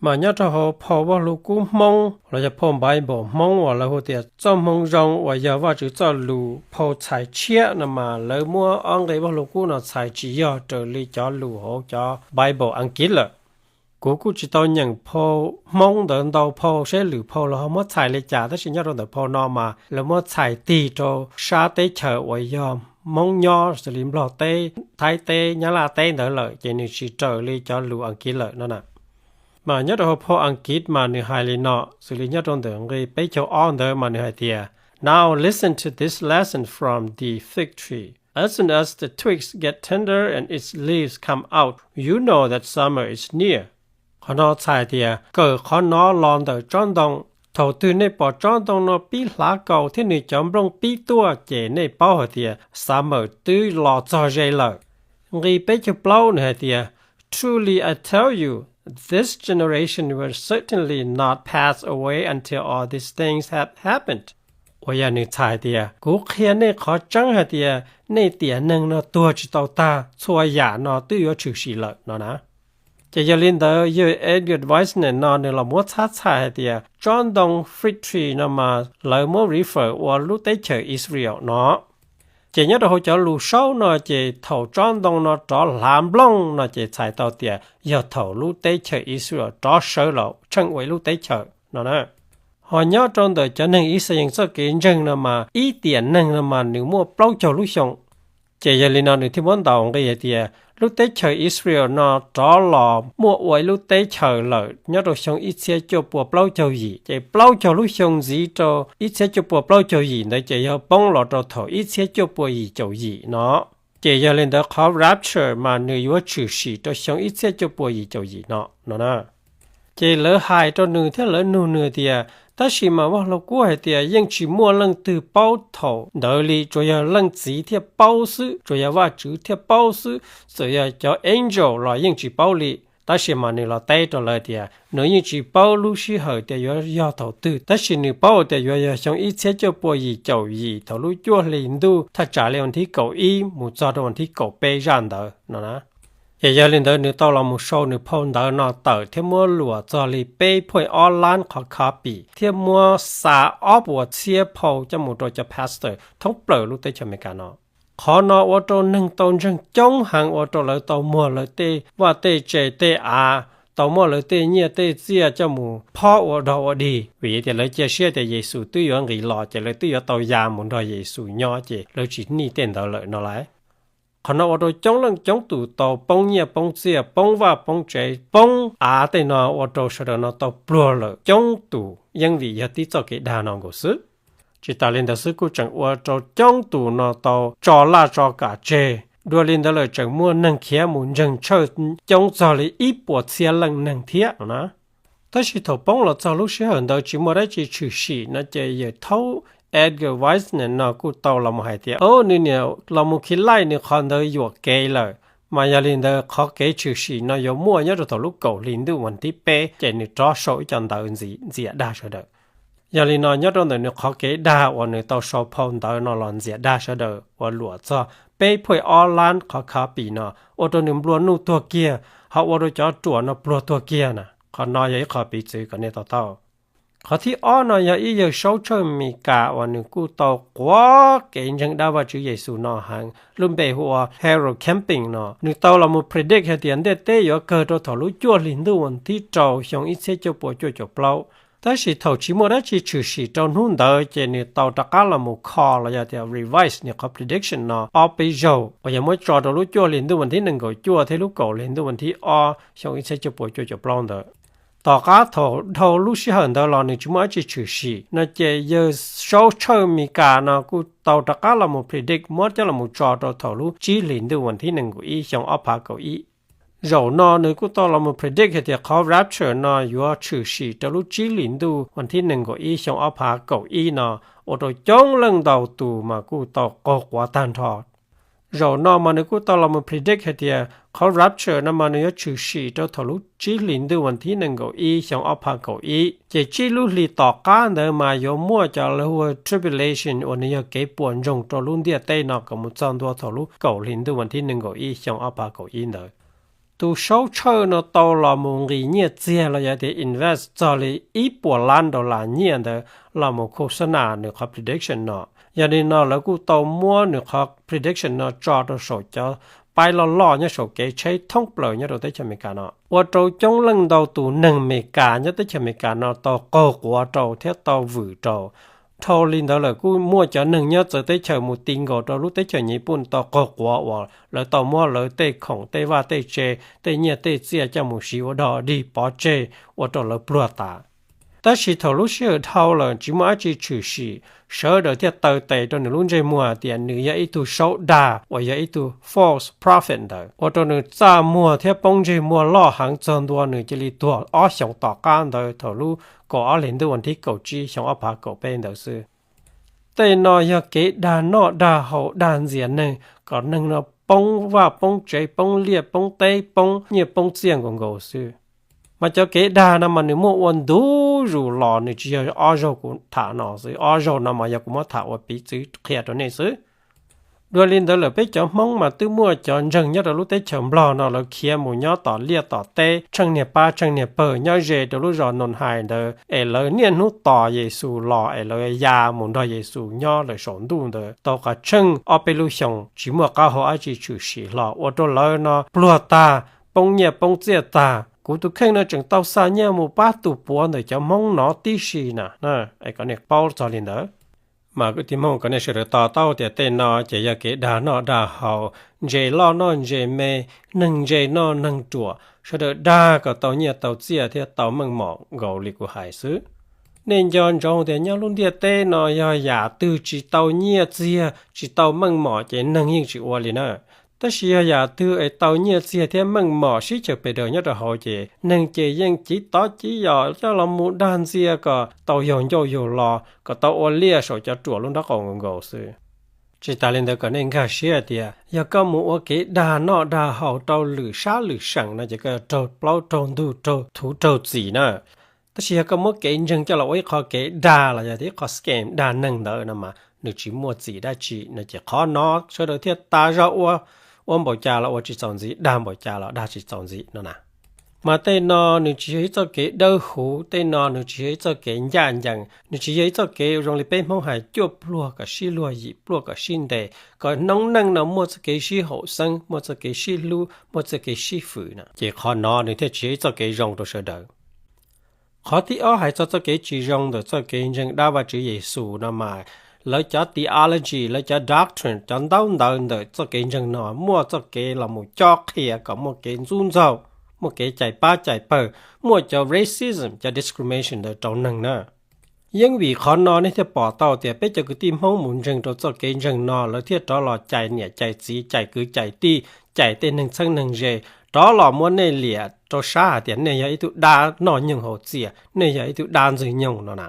Mas nyob rau hauv phau Vaj Lug Kub Hmoob los yog phau Bible Hmoob uas lawv hu tias Txoj Hmoo Zoo uas yog Vajtswv txoj lus phau txhais tshiab no mas lawv muab ob nqe Vaj Lug Kub no txhais tsis yog raws li cov lus hauv cov Bible Askiv lawm. Kuv kuj tsis tau nyeem phau Hmoob ntawd ntau phau seb lwm phau lawv ho muab txhais li cas, tab sis nyob rau ntawm phau no mas lawv muab txhais tig rau sab teb chaws uas yog Hmoob nyob xws li Nplog teb, Thaib teb, Nyab Laj teb ntawd lawm ces nws tsis raws li cov lus Askiv lawm no na. Mas nyob rau hauv phau Askiv mas nws hais li no, xws li nyob rau ntawm nqi peb caug ob ntawd mas nws hais tias Now listen to this lesson from the fig tree. As soon as the twigs get tender and its leaves come out, you know that summer is near. Qhov no txhais tias kawm qhov no los ntawm tsob ntoo. Thaum twg nej pom tsob ntoo no pib hlav kaus thiab nws cov nplooj pib tuaj ces nej paub hais tias summer twb los txog ze lawm. Nqi peb caug plaub nws hais tias, Truly I tell you, this generation will certainly not pass away until all these things have happened. Uas yog nws txhais tias, Kuv qhia nej qhov tseeb hais tias nej tiam neeg no tuag tsis tau tag, txhua yam no twb yuav tshwm sim lawm no na. Ces yog li ntawd yawg Edward Wiesner no nws los muab txhab txhais hais tias tsob ntoo fig tree no mas lawv muab refer ua lub teb chaws Israel no. Ces nyob rau hauv cov lus saub no ces thaum tsob ntoo no rov hlav nplooj no ces txhais tau tias yog thaum lub teb chaws Israel rov sawv los tsheej ua ib lub teb chaws no na. Ho nyob rau ntawm cov neeg Yixalayees txoj kev ntseeg no mas ib tiam neeg no mas nws muaj plaub caug lub xyoo. Ces yog li no nws thiaj muab ntaus nqi hais tias lub teb chaws Israel no rov los muaj ua ib lub teb chaws lawm nyob rau xyoo ib txhiab cuaj pua plaub caug yim. Ces plaub caug lub xyoo ntxiv rau ib txhiab cuaj pua plaub caug yim ntawd ces yog poob los rau thaum ib txhiab cuaj pua yim caum yim no. Ces yog li ntawd qhov rapture mas nws yuav tshwm sim rau xyoo ib txhiab cuaj pua yim caum yim no no na. Ces lawv hais rau nws thiab lawv nug nws tias, Tab sis mas Vaj Lug Kub hais tias yeej tsis muaj leej twg paub thaum ntawd li, tsuas yog Leej Txiv thiaj paub xwb, tsuas yog Vajtswv thiaj paub xwb, txawm yog cov angel los yeej tsis paub li. Tab sis mas nws los teb rau lawv tias nws yeej tsis paub lub sij hawm tias yuav yog thaum twg, tab sis nws paub tias yuav yog xyoo ib txhiab cuaj pua yim caum yim thaum lub cuaj hlis ntuj thaj tsam li vas thib kaum ib mus txog rau vas thib kaum peb zaj ntawd no na. Ces yog li ntawd nws tau los mus sau nws phau ntawv no tawm thiab muab luam txog li peb phuaj ob lab qhov copy thiab muab xa ob puas txhiab phau coj mus rau cov pastor thoob plaws lub teb chaws Amelikas no. Qhov no ua rau neeg tau ntseeg coob heev, ua rau lawv tau muag lawv tej vaj tej tse tej av, tau muab lawv tej nyiaj tej txiaj coj mus phob ua dog ua dig, vim tias lawv cia siab tias Yexus twb yuav nqis los ces lawv twb yuav tau ya mus nrog Yexus nyob ces lawv tsis nij tej ntawd lawm no lauj. Qhov no ua rau coob leej coob tus tau poob nyiaj poob txiaj, poob vaj poob tsev, poob av tej no, ua rau sawv daws no tau pluag lawm coob tus yeej vim yog tib txoj kev dag no nkaus xwb. Tsis tas li ntawd xwb, kuj tseem ua rau coob tus no tau tso laj tso kam tseg. Dua li ntawd lawm tseem muaj neeg khiav mus ntseeg church coob txog li ib puas txhiab leej neeg thiab no na. Tab sis thaum poob los txog lub sij hawm ntawd tsis muaj dab tsi tshwm sim no ces yawg thaub Edgar Wiesner no kuj tau los mus hais tias, o, nws niam los mus khi laij nws qhov ntawd yuam kev lawm, mas yog li ntawd qhov kev tshwm sim no yuav muaj nyob rau thaum lub kaum hli ntuj vas thib peb ces nws rov sau ib co ntawv ntxias dag sawv daws. Yog li no nyob rau ntawm nws qhov kev dag uas nws tau sau phau ntawv no los ntxias dag sawv daws uas luam txog peb phuaj ob lab qhov copy no, ua rau nws nplua nuj tuag kiag, ho ua rau cov ruam no pluag tuag kiag na. Qhov no yog ib qho piv txwv kom nej to taub. Qhov thib ob no yog ib yawg saub tshawj Amelikas uas nws kuj tau quav kev ntseeg dab Vajtswv Yexus no heev, lub npe hu ua Harold Camping no. Nws tau los mus predict hais tias ntiaj teb yuav kawg rau thaum lub cuaj hlis ntuj vas thib rau xyoo ib txhiab cuaj pua cuaj caum plaub. Tab sis thaum tsis muaj dab tsi tshwm sim rau hnub ntawd ces nws tau rov qab los mus kho los yog tias revise nws qhov prediction no ob peb zaug uas yog muab tso rau lub cuaj hlis ntuj vas thib nees nkaum cuaj thiab lub kaum hlis ntuj vas thib ob xyoo ib txhiab cuaj pua cuaj caum plaub ntawd. Tom qab thaum dhau lub sij hawm ntawd los nws tsis muaj dab tsi tshwm sim no ces yawg saub tshawj Amelikas no kuj tau rov qab los mus predict muab coj los mus tso rau thaum lub tsib hlis ntuj vas thib nees nkaum ib xyoo ob phav kaum ib. Zaum no nws kuj tau los mus predict hais tias qhov rapture no yuav tshwm sim rau lub tsib hlis ntuj vas thib nees nkaum ib xyoo ob phav kaum ib no, ua rau coob leej ntau tus mas kuj tau qaug quav tag nrho. Zaum no mas nws kuj tau los mus predict hais tias qhov rapture no mas nws yuav tshwm sim rau thaum lub tsib hlis ntuj vas thib nees nkaum ib xyoo ob phav kaum ib. Ces tsib lub hlis tom qab ntawd mas yuav muaj cov lawv hu ua tribulation uas nws yog kev puas ntsoog rau lub ntiaj teb no kom mus txog ntua thaum lub kaum hlis ntuj vas thib nees nkaum ib xyoo ob phav kaum ib ntawd. Tus saub tshawj no tau los mus nqis nyiaj txiag los yog tias invest txog li ib puas lab dollar nyiaj ntawd los mus khos nas nws qhov prediction no. Yog li no lawv kuj tau muab nws qhov prediction no tso rau saum cov paib loj loj nyob saum kev tsheb thoob plaws nyob rau teb chaws Amelikas no, ua rau coob leej ntau tus neeg Amelikas nyob teb chaws Amelikas no tau qaug quav rau thiab tau vwm rau. Dhau li ntawd lawm kuj muaj cov neeg nyob txawv teb chaws mus ti nkaus rau lub teb chaws Nyij Pooj tau qaug quav uas lawv tau muab lawv tej khoom tej vaj tej tse, tej nyiaj tej txiaj coj mus siv ua dog dig pov tseg, ua rau lawv pluag tas. Tab sis thaum lub sij hawm dhau lawm tsis muaj dab tsi tshwm sim, sawv daws thiaj taw tes rau nws lub ntsej muag tias nws yog ib tug saub dag uas yog ib tug false prophet ntawd, ua rau nws txaj muag thiab poob ntsej muag loj heev txog ntua nws cia li tuag ob xyoos tom qab ntawd thaum lub kaum ob hlis ntuj vas thib kaum tsib xyoo ob phav kaum peb ntawd xwb. Tej no yog kev dag noj dag haus dag ntxias neeg kom neeg no poob vaj poob tsev poob liaj poob teb poob nyiaj poob txiaj nkaus nkaus xwb. Mas cov kev dag no mas nws muaj ua ntu zus los, nws tsis yog ob zaug kuv tham no xwb, ob zaug no mas yog kuv muab tham ua piv txwv qhia rau nej xwb. Dua li ntawd lawm peb cov Hmoob mas twb muaj cov ntseeg nyob rau lub teb chaws Nplog no lawv khiav mus nyob tom liaj tom teb tsheej niag pab tsheej niag pawg nyob ze rau lub zos Noos Hais ntawd es lawv niaj hnub tos Yexus los es lawv ya mus nrog Yexus nyob lawm saum ntuj ntawd tau qas tsheej ob peb lub xyoos tsis muaj qab hau dab tsi tshwm sim hlo ua rau lawv no pluag tag, poob nyiaj poob txiaj tag. Kuv tus kheej no tseem tau xa nyiaj mus pab tus puav ntawm cov Hmoob no tib si na, es kom nej paub txog li ntawd. Mas kwv tij Hmoob, kom nej sawv daws to taub tias tej no ces yog kev dag noj dag haus, ntse loj noj ntse me, neeg ntse noj neeg ruam, sawv daws dag kom tau nyiaj tau txiaj thiab tau meej mom nkaus li kuv hais xwb. Nej nco ntsoov tias nyob lub ntiaj teb no yog yam twg tsis tau nyiaj txiag tsis tau meej mom ces neeg yeej tsis ua li na. Tab sis yog yam twg es tau nyiaj txiag thiab meej mom sib chaws pes daws nyob rau hauv ces neeg ces yeej civ tov civ yos coj los mus dag ntxias kom tau yaug ncauj yaug lo, kom tau ua liaj saum cov ruam lub nraub qaum nkaus nkaus xwb. Tsis tas li ntawd kom nej nkag siab tias yog koj mus ua kev dag noj dag haus rau lwm sab lwm seem no ces koj raug plaub raug ntug raug thuv raug txim na. Tab sis yog koj muab kev ntseeg coj los ua ib qho kev dag los yog tias ib qho scam dag neeg ntawd no mas nws tsis muaj txim dab tsi no ces qhov no sawv daws thiaj tas zog ua, ua npaum cas los ua tsis txaus ntxiv, dag npaum cas los dag tsis txaus ntxiv no na. Mas tej no nws tsis yog ib txoj kev dawb huv, tej no nws tsis yog ib txoj kev ncaj ncees, nws tsis yog ib txoj kev zoo li peb Hmoob hais cuaj pluag kom sib luag, yim pluag kom sib ntes, kom noob neej no muaj txoj kev sib haum xeeb, muaj txoj kev sib hlub, muaj txoj kev sib fwm na. Ces qhov no nws thiaj tsis yog ib txoj kev zoo rau sawv daws. Qhov thib ob hais txog txoj kev tsis zoo ntawm txoj kev ntseeg dab Vajtswv Yexus no mas lawv cov theology, lawv cov doctrine, cov ntaub ntawv ntawm txoj kev ntseeg no muaj txoj kev los mus cob qhia kom muaj kev ntxub ntxaug, muaj kev cais pab cais pawg, muaj cov racism, cov discrimination ntawd rau neeg na. Yeeb vim qhov no nej thiaj pom tau tias peb cov kwv tij Hmoob mus ntseeg rau txoj kev ntseeg no lawv thiaj rov los cais niam cais txiv, cais kwv cais tij, cais tej neeg txheeb neeg ze, rov los muab nej liam rau sab hais tias nej yog ib tug dab noj nyoog haus txias, nej yog ib tug dab ntxwg nyoog no na.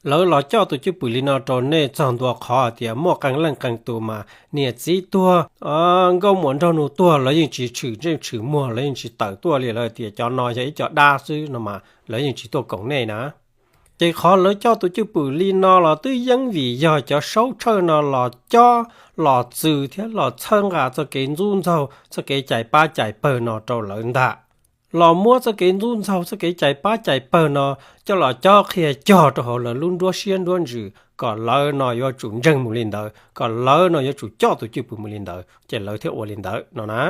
Lawv los coj tus cwj pwm li no rau nej txog ntua qhov tias muaj qee leej qee tus mas niam txiv tuag, nkauj muam nraug nus tuag lawv yeej tsis tshwm ntsej tshwm muag, lawv yeej tsis tawm tuaj li, lawv tias cov no yog ib co dab xwb no mas lawv yeej tsis tuaj koom nej na. Ces qhov lawv coj tus cwj pwm li no los twb yeeb vim yog cov saub tshawj no los cob, los txwv thiab los txhawb nqa txoj kev ntxub ntxaug, txoj kev cais pab cais pawg no rau lawv ntag. Los muab txoj kev ntxub ntxaug, txoj kev cais pab cais pawg no coj los cob qhia cog rau hauv lawv lub nruab siab nruab ntsws kom lawv no yuav tsum ntseeg mus li ntawd, kom lawv no yuav tsum coj tus cwj pwm mus li ntawd ces lawv thiaj ua li ntawd no na.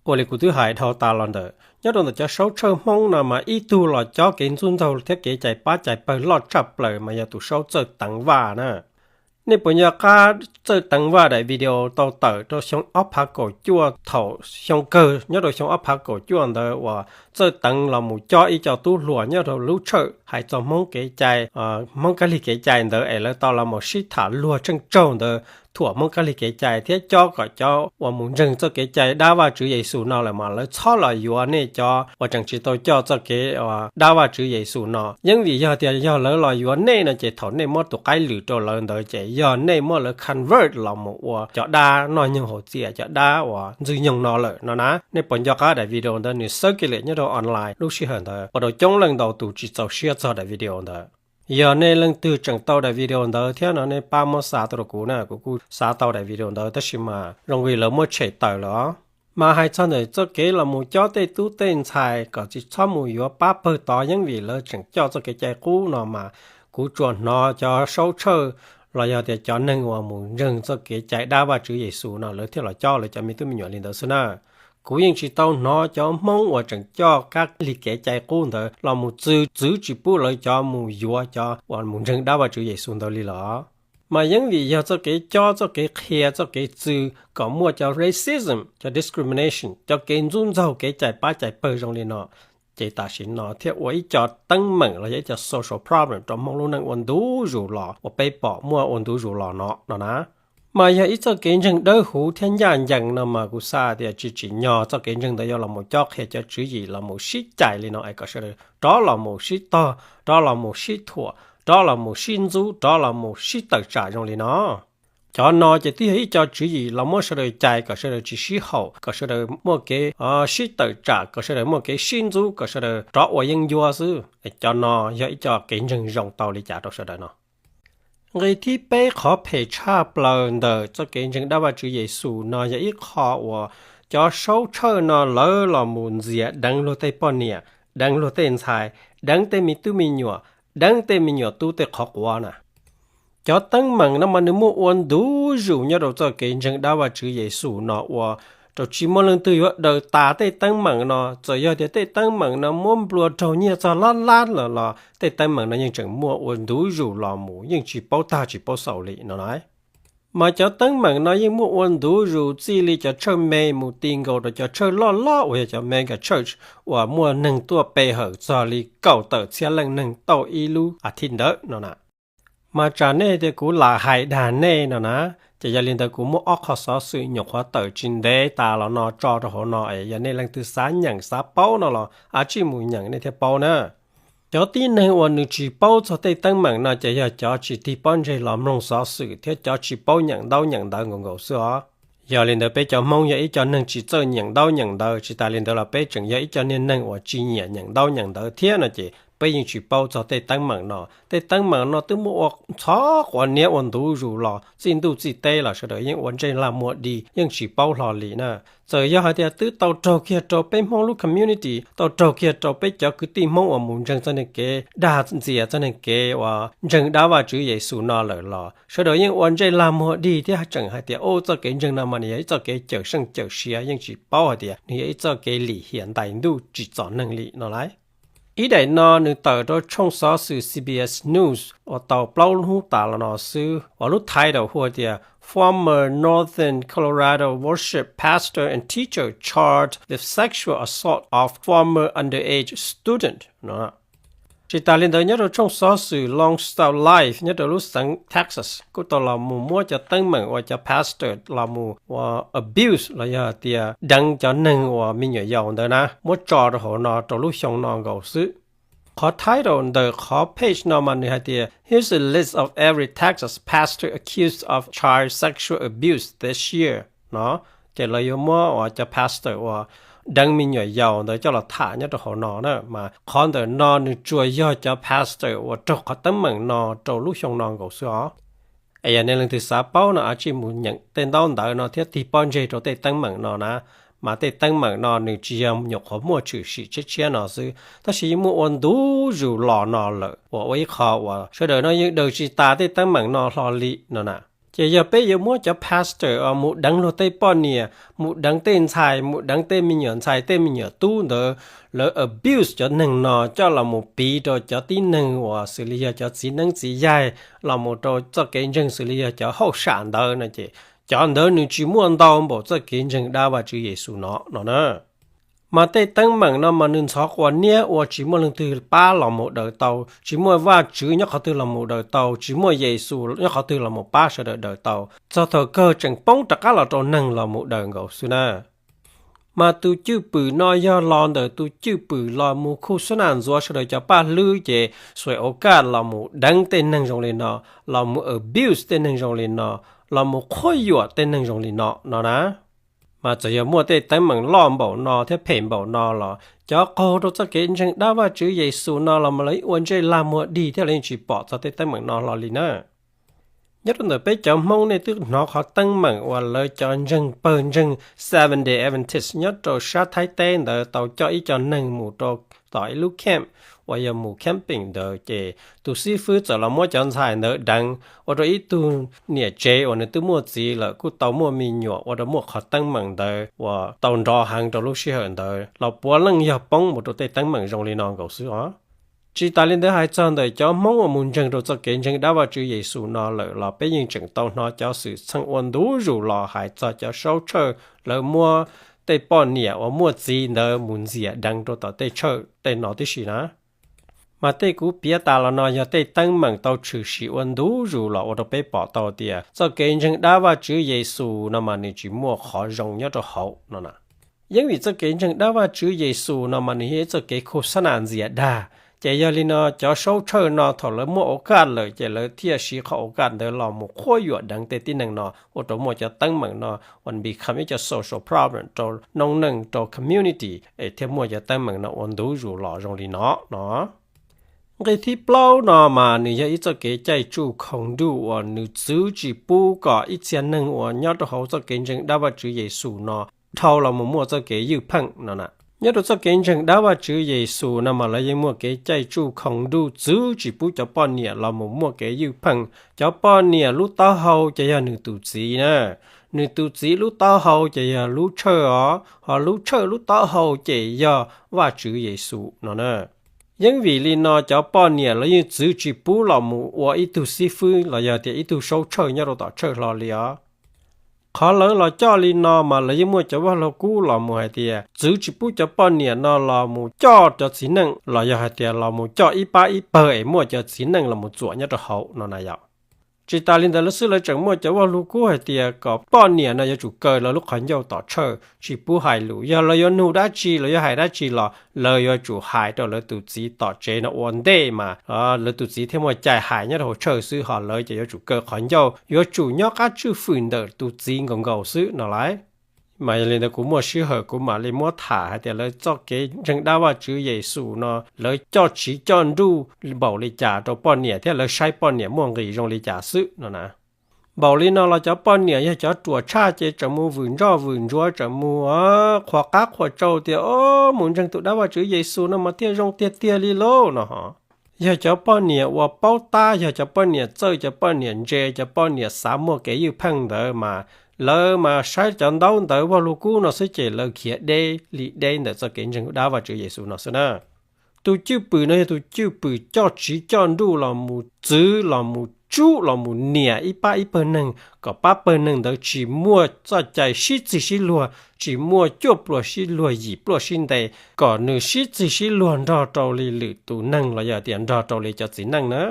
Ua li kuv twb hais dhau tas los ntawm nyob rau ntawm cov saub tshawj Hmoob no mas ib tug los cob kev ntxub ntxaug thiab kev cais pab cais pawg loj tshaj plaws mas yog tus saub Txawj Teev Vaj na. Nej puas nco qab Txawj Teev Vaj daim video tau tawm rau xyoo ob phav kaum cuaj thaum xyoo kawg nyob rau xyoo ob phav kaum cuaj ntawd uas Txawj Teev los mus cob ib co tub hluas nyob rau lub tshawj hais txog Hmoob kev cai, Hmoob kab lig kev cai ntawd es lawv tau los mus sib tham luag tsheej tsaug ntawd, thuam Hmoob kab lig kev cai thiab cob kom cov uas mus ntseeg txoj kev cai dab Vajtswv Yexus no lawm mas lawv txhob los yuav nej cov uas tseem tsis tau coj txoj kev dab Vajtswv Yexus no. Yeeb vim yog tias yog lawv los yuav nej no ces thaum nej muab tus qaib lwm rau lawv ntawd ces yog nej muab lawv convert los mus ua cov dab noj nyoog haus txias, cov dab uas ntxwg nyoog no lawm no na. Nej puas nco qab daim video ntawd nws xawb kiag liam nyob rau online lub sij hawm ntawd ua rau coob leej ntau tus tsis txaus siab txog daim video ntawd. Yog nej leej twg tseem tau daim video ntawd thiab no nej pab muab xa tuaj rau kuv na, kuv kuj xa tau daim video ntawd tab sis mas zoo li lawv muab tshem tawm lawm os. Mas hais txog ntawm txoj kev los mus cob tej tub tej ntxhais kom tsis txhob mus yuav pab pawg tod yeeb vim lawv tseem coj txoj kev cai qub no mas kuv tsuas hnov cov saub tshawj los yog tias cov neeg uas mus ntseeg txoj kev cai dab Vajtswv Yexus no lawv thiaj los cob lawv cov me tub me nyuam li ntawd xwb na. Kuv yeej tsis tau hnov cov Hmoob uas tseem coj kab lig kev cai qub ntawd los mus txwv txwv tsis pub lawv cov mus yuav cov uas mus ntseeg dab Vajtswv Yexus ntawd li los. Mas yeeb vim yog txoj kev cob, txoj kev qhia, txoj kev txwv kom muaj cov racism, cov discrimination, cov kev ntxub ntxaug, kev cais pab cais pawg zoo li no. ces tam sim no thiaj ua ib co teeb meem los yog ib co social problem rau Hmoob lub neej ua ntu zus los uas peb pom muaj ua ntu zus los no no na. Mas yog ib txoj kev ntseeg dawb huv thiab ncaj ncees no mas kuv xav tias tsis tsim nyog txoj kev ntseeg ntawd yuav los mus cob qhia cov tswv yim los mus sib cais li no es kom sawv daws rov los mus sib tog, rov los mus sib thuam, rov los mus sib ntxub, rov los mus sib tawm tsam zoo li no. Cov no ces twb yog ib co tswv yim los muab sawv daws cais kom sawv daws tsis sib haum, kom sawv daws muaj kev sib tawm tsam, kom sawv daws muaj kev sib ntxub, kom sawv daws rov ua yeeb ncuab xwb. Cov no yog ib co kev ntseeg zoo tau li cas rau sawv daws no? Nqi thib peb qhov phem tshaj plaws ntawm txoj kev ntseeg dab Vajtswv Yexus no yog ib qho uas cov saub tshawj no lawv los mus ntxias deev luag tej poj niam, deev luag tej ntxhais, deev tej me tub me nyuam, deev tej me nyuam tub tej qhov quav na. Cov teeb meem no mas nws muaj ua ntu zus nyob rau txoj kev ntseeg dab Vajtswv Yexus no ua rau tsis muaj leej twg yuav daws tas tej teeb meem no. Txawm yog tias tej teeb meem no muab nplua raug nyiaj txog lab lab lawm los tej teeb meem no yeej tseem muaj ua ntu zus los mus, yeej tsis paub tag tsis paub xaus li no na. Mas cov teeb meem no yeej muaj ua ntu zus txij li cov tshawj me mus ti nkaus rau cov tshawj loj loj uas yog cov mega church uas muaj neeg tuaj pe hawm txog li kaum tawm txhiab leej neeg tauj ib lub as thiv ntawd no na. Mas tsam nej tias kuv lam hais dag nej no na, ces yog li ntawd kuv muab ob qho xov xwm nyuam qhuav tawm tsis ntev tas los no tso rau hauv no es yog nej leej twg xav nyeem xav paub no los av tsij mus nyeem nej thiaj paub na. Cov tib neeg uas nws tsis paub txog tej teeb meem no ces yog cov tsis tig pob ntseg los mloog xov xwm thiab cov tsis paub nyeem ntaub nyeem ntawv nkaus nkaus xwb os. Yog li ntawd peb cov Hmoob yog ib co neeg tsis txawj nyeem ntaub nyeem ntawv, tsis tas li ntawd los peb tseem yog ib co niag neeg uas tsis nyiam nyeem ntaub nyeem ntawv thiab no ces peb yeej tsis paub txog tej teeb meem no. Tej teeb meem no twb muaj ua ntxhov quav niab ua ntu zus los txij ntuj txij teb los sawv daws yeej ua ntsej lag muag dig yeej tsis paub hlo li na. Txawm yog hais tias twb tau raug kiag rau peb Hmoob lub community, tau raug kiag rau peb cov kwv tij Hmoob uas mus ntseeg txoj niag kev dag ntxias txoj niag kev uas ntseeg dab Vajtswv Yexus no lawm los sawv daws yeej ua ntsej lag muag dig thiab tseem hais tias, u, txoj kev ntseeg no mas nws yog ib txoj kev cawm seej cawm sia, yeej tsis paub hais tias nws yog ib txoj kev lim hiam ntais ntuj tsim txom neeg li no lauj. Ib daim no nws tawm rau tshooj xov xwm C B S News uas tau plaub hnub tas los no xwb, uas lub title hu tias Former Northern Colorado Worship Pastor and Teacher Charged with Sexual Assault of Former Underage Student no. Tsis tas li ntawd, nyob rau tshooj xov xwm Lone Star Live nyob rau lub xeev Texas kuj tau los mus muab cov teeb meem uas cov pastor los mus ua abuse los yog tias deev cov neeg uas me nyuam yaus ntawd na muab tso rau hauv no rau lub xyoo no nkaus xwb. Qhov title ntawm qhov page no mas nws hais tias, Here's a list of every Texas pastor accused of child sexual abuse this year no. Ces lawv yuav muab uas cov pastor uas deev me nyuam yaus ntawd coj los tham nyob rau hauv no na, mas qhov ntawm no nws tsuas yog cov pastor uas raug qhov teeb meem no rau lub xyoo no nkaus xwb os. Es yog nej leej twg xav paub no av tsij mus nyeem tej ntaub ntawv no thiab tig pob ntseg rau tej teeb meem no na. Mas tej teeb meem no nws tsis yog nyuam qhuav muaj tshwm sim tshiab tshiab no xwb, tab sis yeej muaj ua ntu zus los no lawm uas ua ib qho uas sawv daws no yeej daws tsis tas tej teeb meem no hlo li no na. Ces yog peb yuav muab cov pastor uas mus deev luag tej poj niam, mus deev tej ntxhais, mus deev tej me nyuam ntxhais tej me nyuam tub ntawd, lawv abuse cov neeg no coj los mus piv rau cov tib neeg uas xws li yog cov txiv neeb txiv yaig, los mus rau txoj kev ntseeg xws li yog cov hauj sam ntawd no ces cov ntawd nws tsis muaj ntau npaum txoj kev ntseeg dab Vajtswv Yexus no no na. Mas tej teeb meem no mas nws ntxhov quas niab ua tsis muaj leej twg pab los mus daws tau, tsis muaj Vajtswv nyob qhov twg los mus daws tau, tsis muaj Yexus nyob qhov twg los mus pab sawv daws daws tau, txog thaum kawg tseem poob rov qab los rau neeg los mus daws nkaus xwb na. Mas tus cwj pwm no yog los ntawm tus cwj pwm los mus khu xub naj ntxuav sawv daws cov paj hlwb ces xuaim ua kaj los mus deev tej neeg zoo li no, los mus abuse tej neeg zoo li no, los mus qhuab yuam tej neeg zoo li no no na. Mas txawm yog muaj tej teeb meem loj npaum no thiab phem npaum no los cov qaug rau txoj kev ntseeg dab Vajtswv Yexus no los mas lawv ua ntsej lag muag dig thiab lawv yeej tsis pom txog tej teeb meem no hlo li na. Nyob rau ntawm peb cov Hmoob nej twb hnov qhov teeb meem uas lawv cov ntseeg pawg ntseeg Seventh Day Adventist nyob rau sab Thaib teb ntawd tau coj ib co neeg mus rau tom ib lub camp uas yog mus camping ntawd ces tus xib fwb txawm los muab cov ntxhais ntawd deev, ua rau ib tug niam tsev uas nws twb muaj txiv lawm kuj tau muaj me nyuam ua rau muaj qhov teeb meem ntawd uas tau nrov heev rau lub sij hawm ntawd los puav leej yog poob mus rau tej teeb meem zoo li no nkaus xwb os. Tsis tas li ntawd hais txog ntawm cov Hmoob uas mus ntseeg rau txoj kev ntseeg dab Vajtswv Yexus no lawm los peb yeej tseem tau hnov cov xwm txheej ua ntu zus los hais txog cov saub tshawj lawv muab tej poj niam uas muaj txiv ntawd mus ntxias deev rau tom tej church tej no tib si na. Mas tej kuv piav tas los no yog tej teeb meem tau tshwm sim ua ntu zus los ua rau peb pom tau tias txoj kev ntseeg dab Vajtswv Yexus no mas nws tsis muaj qhov zoo nyob rau hauv no na. Yeeb vim txoj kev ntseeg dab Vajtswv Yexus no mas nws yog ib txoj kev khuv xab nas ntxias dag. Ces yog li no cov saub tshawj no thaum lawv muaj ua kaj lawm ces lawv thiaj siv qhov ua kaj ntawd los mus qhuab yuam deev tej tib neeg no ua rau muaj cov teeb meem no uas become ib co social problem rau noob neej rau community es thiaj muaj cov teeb meem no ua ntu zus los zoo li no no. Nqe thib plaub no mas nws yog ib txoj kev caij tsuj khoom nruj uas nws txwv tsis pub kom ib txhia neeg uas nyob rau hauv txoj kev ntseeg dab Vajtswv Yexus no dhau los mus muaj txoj kev ywj pheej no na. Nyob rau txoj kev ntseeg dab Vajtswv Yexus no mas lawv yeej muaj kev caij tsuj khoom nruj txwv tsis pub cov poj niam los mus muaj kev ywj pheej. Cov poj niam lub taub hau ces yog nws tus txiv na, nws tus txiv lub taub hau ces yog lub tshawj os, ho lub tshawj lub taub hau ces yog Vajtswv Yexus no na. Yeeb vim li no cov poj niam lawv yeej txwv tsis pub los mus ua ib tug xib fwb los yog tias ib tug saub tshawj nyob rau tom tshawj hlo li os. Qhov lawv los coj li no mas lawv yeej muaj cov vaj lug kub los mus hais tias txwv tsis pub cov poj niam no los mus coj cov txiv neej los yog hais tias los mus coj ib pab ib pawg es muaj cov txiv neej los mus txuam nyob rau hauv no na yom. Tsis tas li ntawd lawv xwb lawv tseem muaj cov vaj lug kub hais tias kom poj niam no yuav tsum kaw lawv lub qhov ncauj tom tshawj tsis pub hais lus, yog lawv yuav nug dab tsi lawv yuav hais dab tsi los lawv yuav tsum hais rau lawv tus txiv tom tsev no ua ntej mas lawv tus txiv thiaj muaj cai hais nyob rau hauv tshawj xwb, ho lawv ces yuav tsum kaw qhov ncauj yuav tsum nyob qab tswj fwm ntawm tus txiv nkaus nkaus xwb no lauj. Mas yog li ntawd kuv muaj sij hawm kuv mam li muab tham hais tias lawv txoj kev ntseeg dab Vajtswv Yexus no lawv coj tsiv coj nruj npaum li cas rau poj niam thiab lawv saib poj niam muaj nqis zoo li cas xwb no na. Npaum li no los cov poj niam yog cov ruam tshaj ces tseem mus vwm ntsoj vwm ntsuav tseem mus qhuas qab qhuas tsau tias o mus ntseeg tus dab Vajtswv Yexus no mas thiaj zoo tiag tiag li lauj no ho. Yog cov poj niam uas paub tab, yog cov poj niam txawj, cov poj niam ntse, cov poj niam xav muaj kev ywj pheej ntawd mas lawv mas saib cov ntaub ntawv vaj lug kub no xwb ces lawv khiav deb li deb ntawm txoj kev ntseeg dab Vajtswv Yexus no xwb na. Tus cwj pwm no yog tus cwj pwm coj tsiv coj nruj los mus txwv los mus tsub los mus niam ib pab ib pawg neeg kom pab pawg neeg ntawd tsis muaj txoj cai sib txig sib luag, tsis muaj cuaj pluas sib luag yim pluaj sib nte, kom nws sib txig sib luag nrog rau li lwm tus neeg los yog tias nrog rau li cov txiv neej na.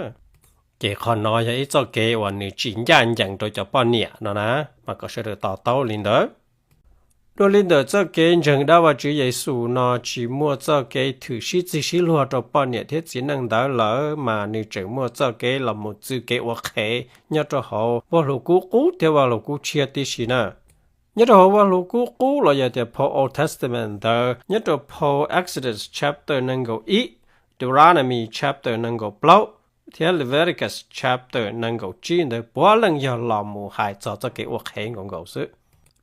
Ces qhov no yog ib txoj kev uas nws tsis ncaj ncees rau cov poj niam no na, mas kom sawv daws to taub li ntawd. Dua li ntawm txoj kev ntseeg dab Vajtswv Yexus no tsis muaj txoj kev thwm sib txig sib luag rau poj niam thiab txiv neej ntawd lawm mas nws tseem muaj txoj kev los mus txwv kev ua qhev nyob rau hauv vaj lug kub qub thiab vaj lug kub tshiab tib si na. Nyob rau hauv vaj lug kub qub los yog tias phau Old Testament ntawd nyob rau phau Exodus chapter nees nkaum ib, Deuteronomy chapter nees nkaum plaub, thiab Leviticus chapter nees nkaum tsib ntawd puav leej yog los mus hais txog txoj kev ua qhev nkaus nkaus xwb.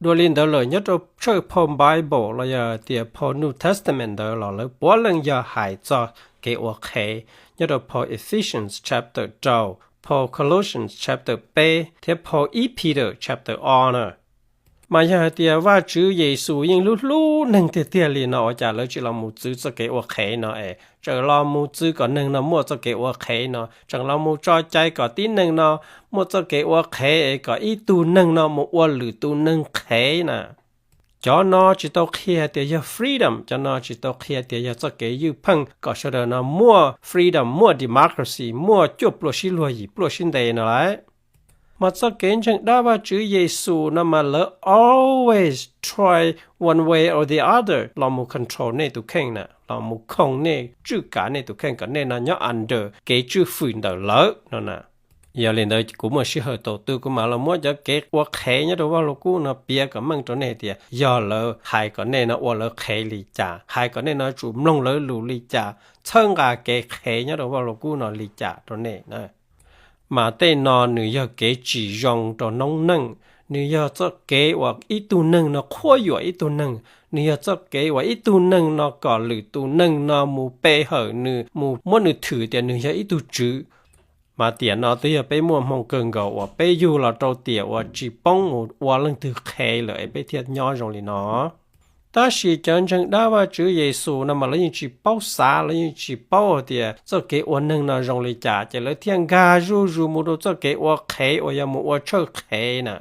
Dua li ntawd lawm nyob rau tshawj phau Bible los yog tias phau New Testament ntawd los lawv puav leej yog hais txog kev ua qhev nyob rau phau Ephesians chapter rau, phau Colossians chapter peb thiab phau ib Peter chapter ob na. Mas yog hais tias Vajtswv Yexus yeej hlub hlub neeg tiag tiag li no ua cas lawv tsis los mus txwv txoj kev ua qhev no es tseem los mus txwv kom neeg no muaj txoj kev ua qhev no, tseem los mus tso cai kom tib neeg no muaj txoj kev ua qhev es kom ib tug neeg no mus ua lwm tus neeg qhev na. Cov no tsis tau qhia tias yog freedom, cov no tsis tau qhia tias yog txoj kev ywj pheej kom sawv daws no muaj freedom, muaj democracy, muaj cuaj pluas sib luag yim pluaj sib nte no lauj. Mas txoj kev ntseeg dab Vajtswv Yexus no mas lawv always try one way or the other los mus control nej tus kheej na, los mus khoom nej, tswj kav nej tus kheej kom nej no nyob under kev tswj fwm ntawm lawv no na. Yog li ntawd kuv muaj sij hawm thaum twg kuv mam los muab cov kev ua qhev nyob rau vaj lug kub no piav kom meej rau nej hais tias yog lawv hais kom nej no ua lawv qhev li cas, hais kom nej no tsum mloog lawv lus li cas, txhawb nqa kev qhev nyob rau vaj lug kub no li cas rau nej na. Mas tej no nws yog kev tsis zoo rau noob neej, nws yog txoj kev uas ib tug neeg no qhuab yuam ib tug neeg, nws yog txoj kev uas ib tug neeg no kom lwm tus neeg no mus pe hawm nws, mus muab nws thwm tias nws yog ib tug tswv. Mas tiam no twb yog peb muaj hmoo kawg nkaus uas peb yug los rau tiam uas tsis poob mus ua leej twg qhev lawm es peb thiaj nyob zoo li no. Tab sis cov ntseeg dab Vajtswv Yexus no mas lawv yeej tsis paub xav, lawv yeej tsis paub hais tias txoj kev ua neeg no zoo li cas ces lawv thiaj nkag zuj zus mus rau txoj kev ua qhev uas yog mus ua tshawj qhev na.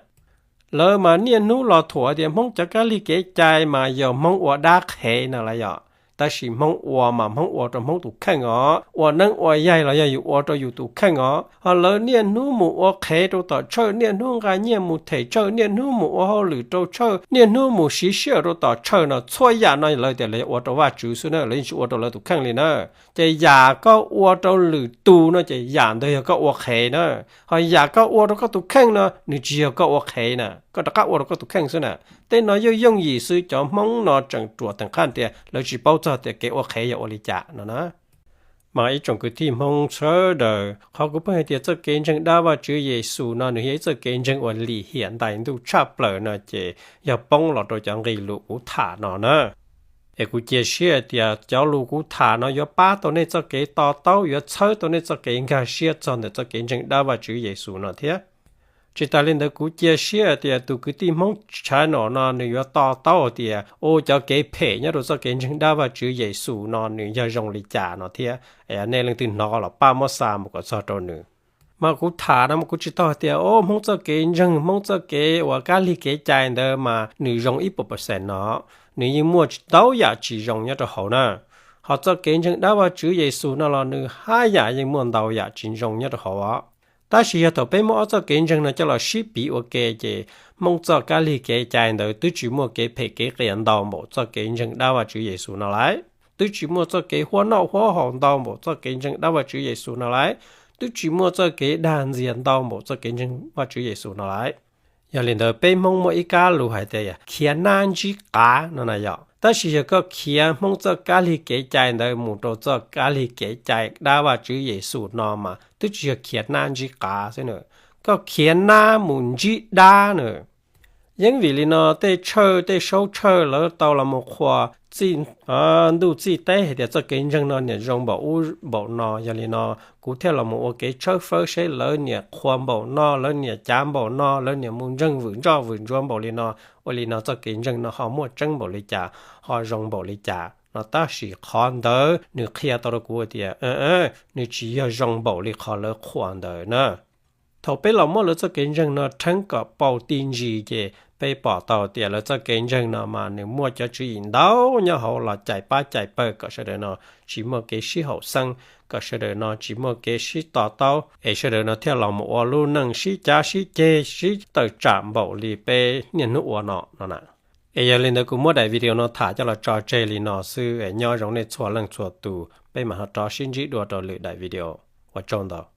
Lawv mas niaj hnub los thuam tias Hmoob cov kab lig kev cai mas yog Hmoob ua dab qhev no lawm yom. Tab sis Hmoob ua mas Hmoob ua rau Hmoob tus kheej os, ua neeb ua yaig los yog yus ua rau yus tus kheej os. Ho lawv niaj hnub mus ua qhev rau tom Tshawj, niaj hnub nqa nyiaj mus them Tshawj, niaj hnub mus ua hauj lwm rau Tshawj, niaj hnub mus siv sij hawm rau tom Tshawj no, txhua yam no lawv tias lawv ua rau Vajtswv xwb na, lawv yeej tsis ua rau lawv tus kheej li na. Ces yam koj ua rau lwm tus no ces yam ntawd yog koj ua qhev na. Ho yam koj ua rau koj tus kheej no nws tsis yog koj ua qhev na, koj rov qab ua rau koj tus kheej xwb na. Tej no yeej yooj yim xwb, cov Hmoob no tseem ruam teem qaj tias lawv tsis paub txog tias kev ua qhev yog ua li cas no na. Mas ib tsoom kwv tij Hmoob sawv daws, qhov kuv pheej hais tias txoj kev ntseeg dab Vajtswv Yexus no nws yog ib txoj kev ntseeg uas lim hiam ntais ntuj tshaj plaws no ces yog poob los rau cov nqi lus kuv tham no na. Es kuv cia siab tias cov lus kuv tham no yuav pab tau nej txoj kev to taub, yuav txhawb tau nej txoj kev nkag siab txog ntawm txoj kev ntseeg dab Vajtswv Yexus no thiab. Tsis tas li ntawd kuv cia siab tias tus kwv tij Hmoob channel no nws yuav to taub hais tias, u, cov kev phem nyob rau txoj kev ntseeg dab Vajtswv Yexus no nws yog zoo li cas no thiab. Nej leej twg hnov los pab muab xa mus kom txog rau nws. Mas kuv tham no mas kuv tsis tau hais tias, o, Hmoob txoj kev ntseeg, Hmoob txoj kev uas kab lig kev cai ntawd mas nws zoo ib puas percent no. Nws yeej muaj ntau yam tsis zoo nyob rau hauv na. Ho txoj kev ntseeg dab Vajtswv Yexus no los nws haj yam yeej muaj ntau yam tsis zoo nyob rau hauv os. Tab sis yog thaum peb muab ob txoj kev ntseeg no coj los sib piv ua ke ces Hmoob txoj kab lig kev cai ntawd twb tsis muaj kev phem kev qias ntau npaum txoj kev ntseeg dab Vajtswv Yexus no lawm. Twb tsis muaj txoj kev huab noj huab haus ntau npaum txoj kev ntseeg dab Vajtswv Yexus no lawm. Twb tsis muaj txoj kev dag ntxias ntau npaum txoj kev ntseeg Vajtswv Yexus no lawm. Yog li ntawd peb Hmoob muaj ib kab lus hais tias khiav nab ntsib qav no na yom. Tab sis yog koj khiav Hmoob txoj kab lig kev cai ntawd mus rau txoj kab lig kev cai dab Vajtswv Yexus no mas twb tsis yog khiav nab ntsib qav xwb na, koj khiav nab mus ntsib dab na. Yeej vim li no tej Tshawj, tej Saub Tshawj lawv tau los mus qhuas txij ntuj txij teb hais tias txoj kev ntseeg no niam zoo npaum ub npaum no, yog li no kuv thiaj los mus ua kev tshawb fawb seb lawv niam qhuas npaum no, lawv niam cav npaum no, lawv niam mus ntseeg vwm ntsoj vwm ntsuav npaum li no, ua li no txoj kev ntseeg no ho muaj tseeb npaum li cas, ho zoo npaum li cas no. Tab sis qhov ntawd nws qhia tau rau kuv tias nws tsis yog zoo npaum li qhov lawv qhuas ntawd na. Thaum peb los muab lawv txoj kev ntseeg no rheeb kom paus ti ntsis ces peb pom tau tias lawv txoj kev ntseeg no mas nws muaj cov tswv yim ntau nyob hauv los cais pab cais pawg kom sawv daws no tsis muaj kev sib haum xeeb, kom sawv daws no tsis muaj kev sib to taub, es sawv daws no thiaj los mus ua lub neej sib cav sib ceg sib tawm tsam npaum li peb niaj hnub ua no no na. Es yog li ntawd kuv muab daim video no tham coj los tso tseg li no xwb, nyob zoo nej txhua leej txhua tus, peb mam ho rov sib ntsib dua rau lwm daim video. Ua tsaug ntau.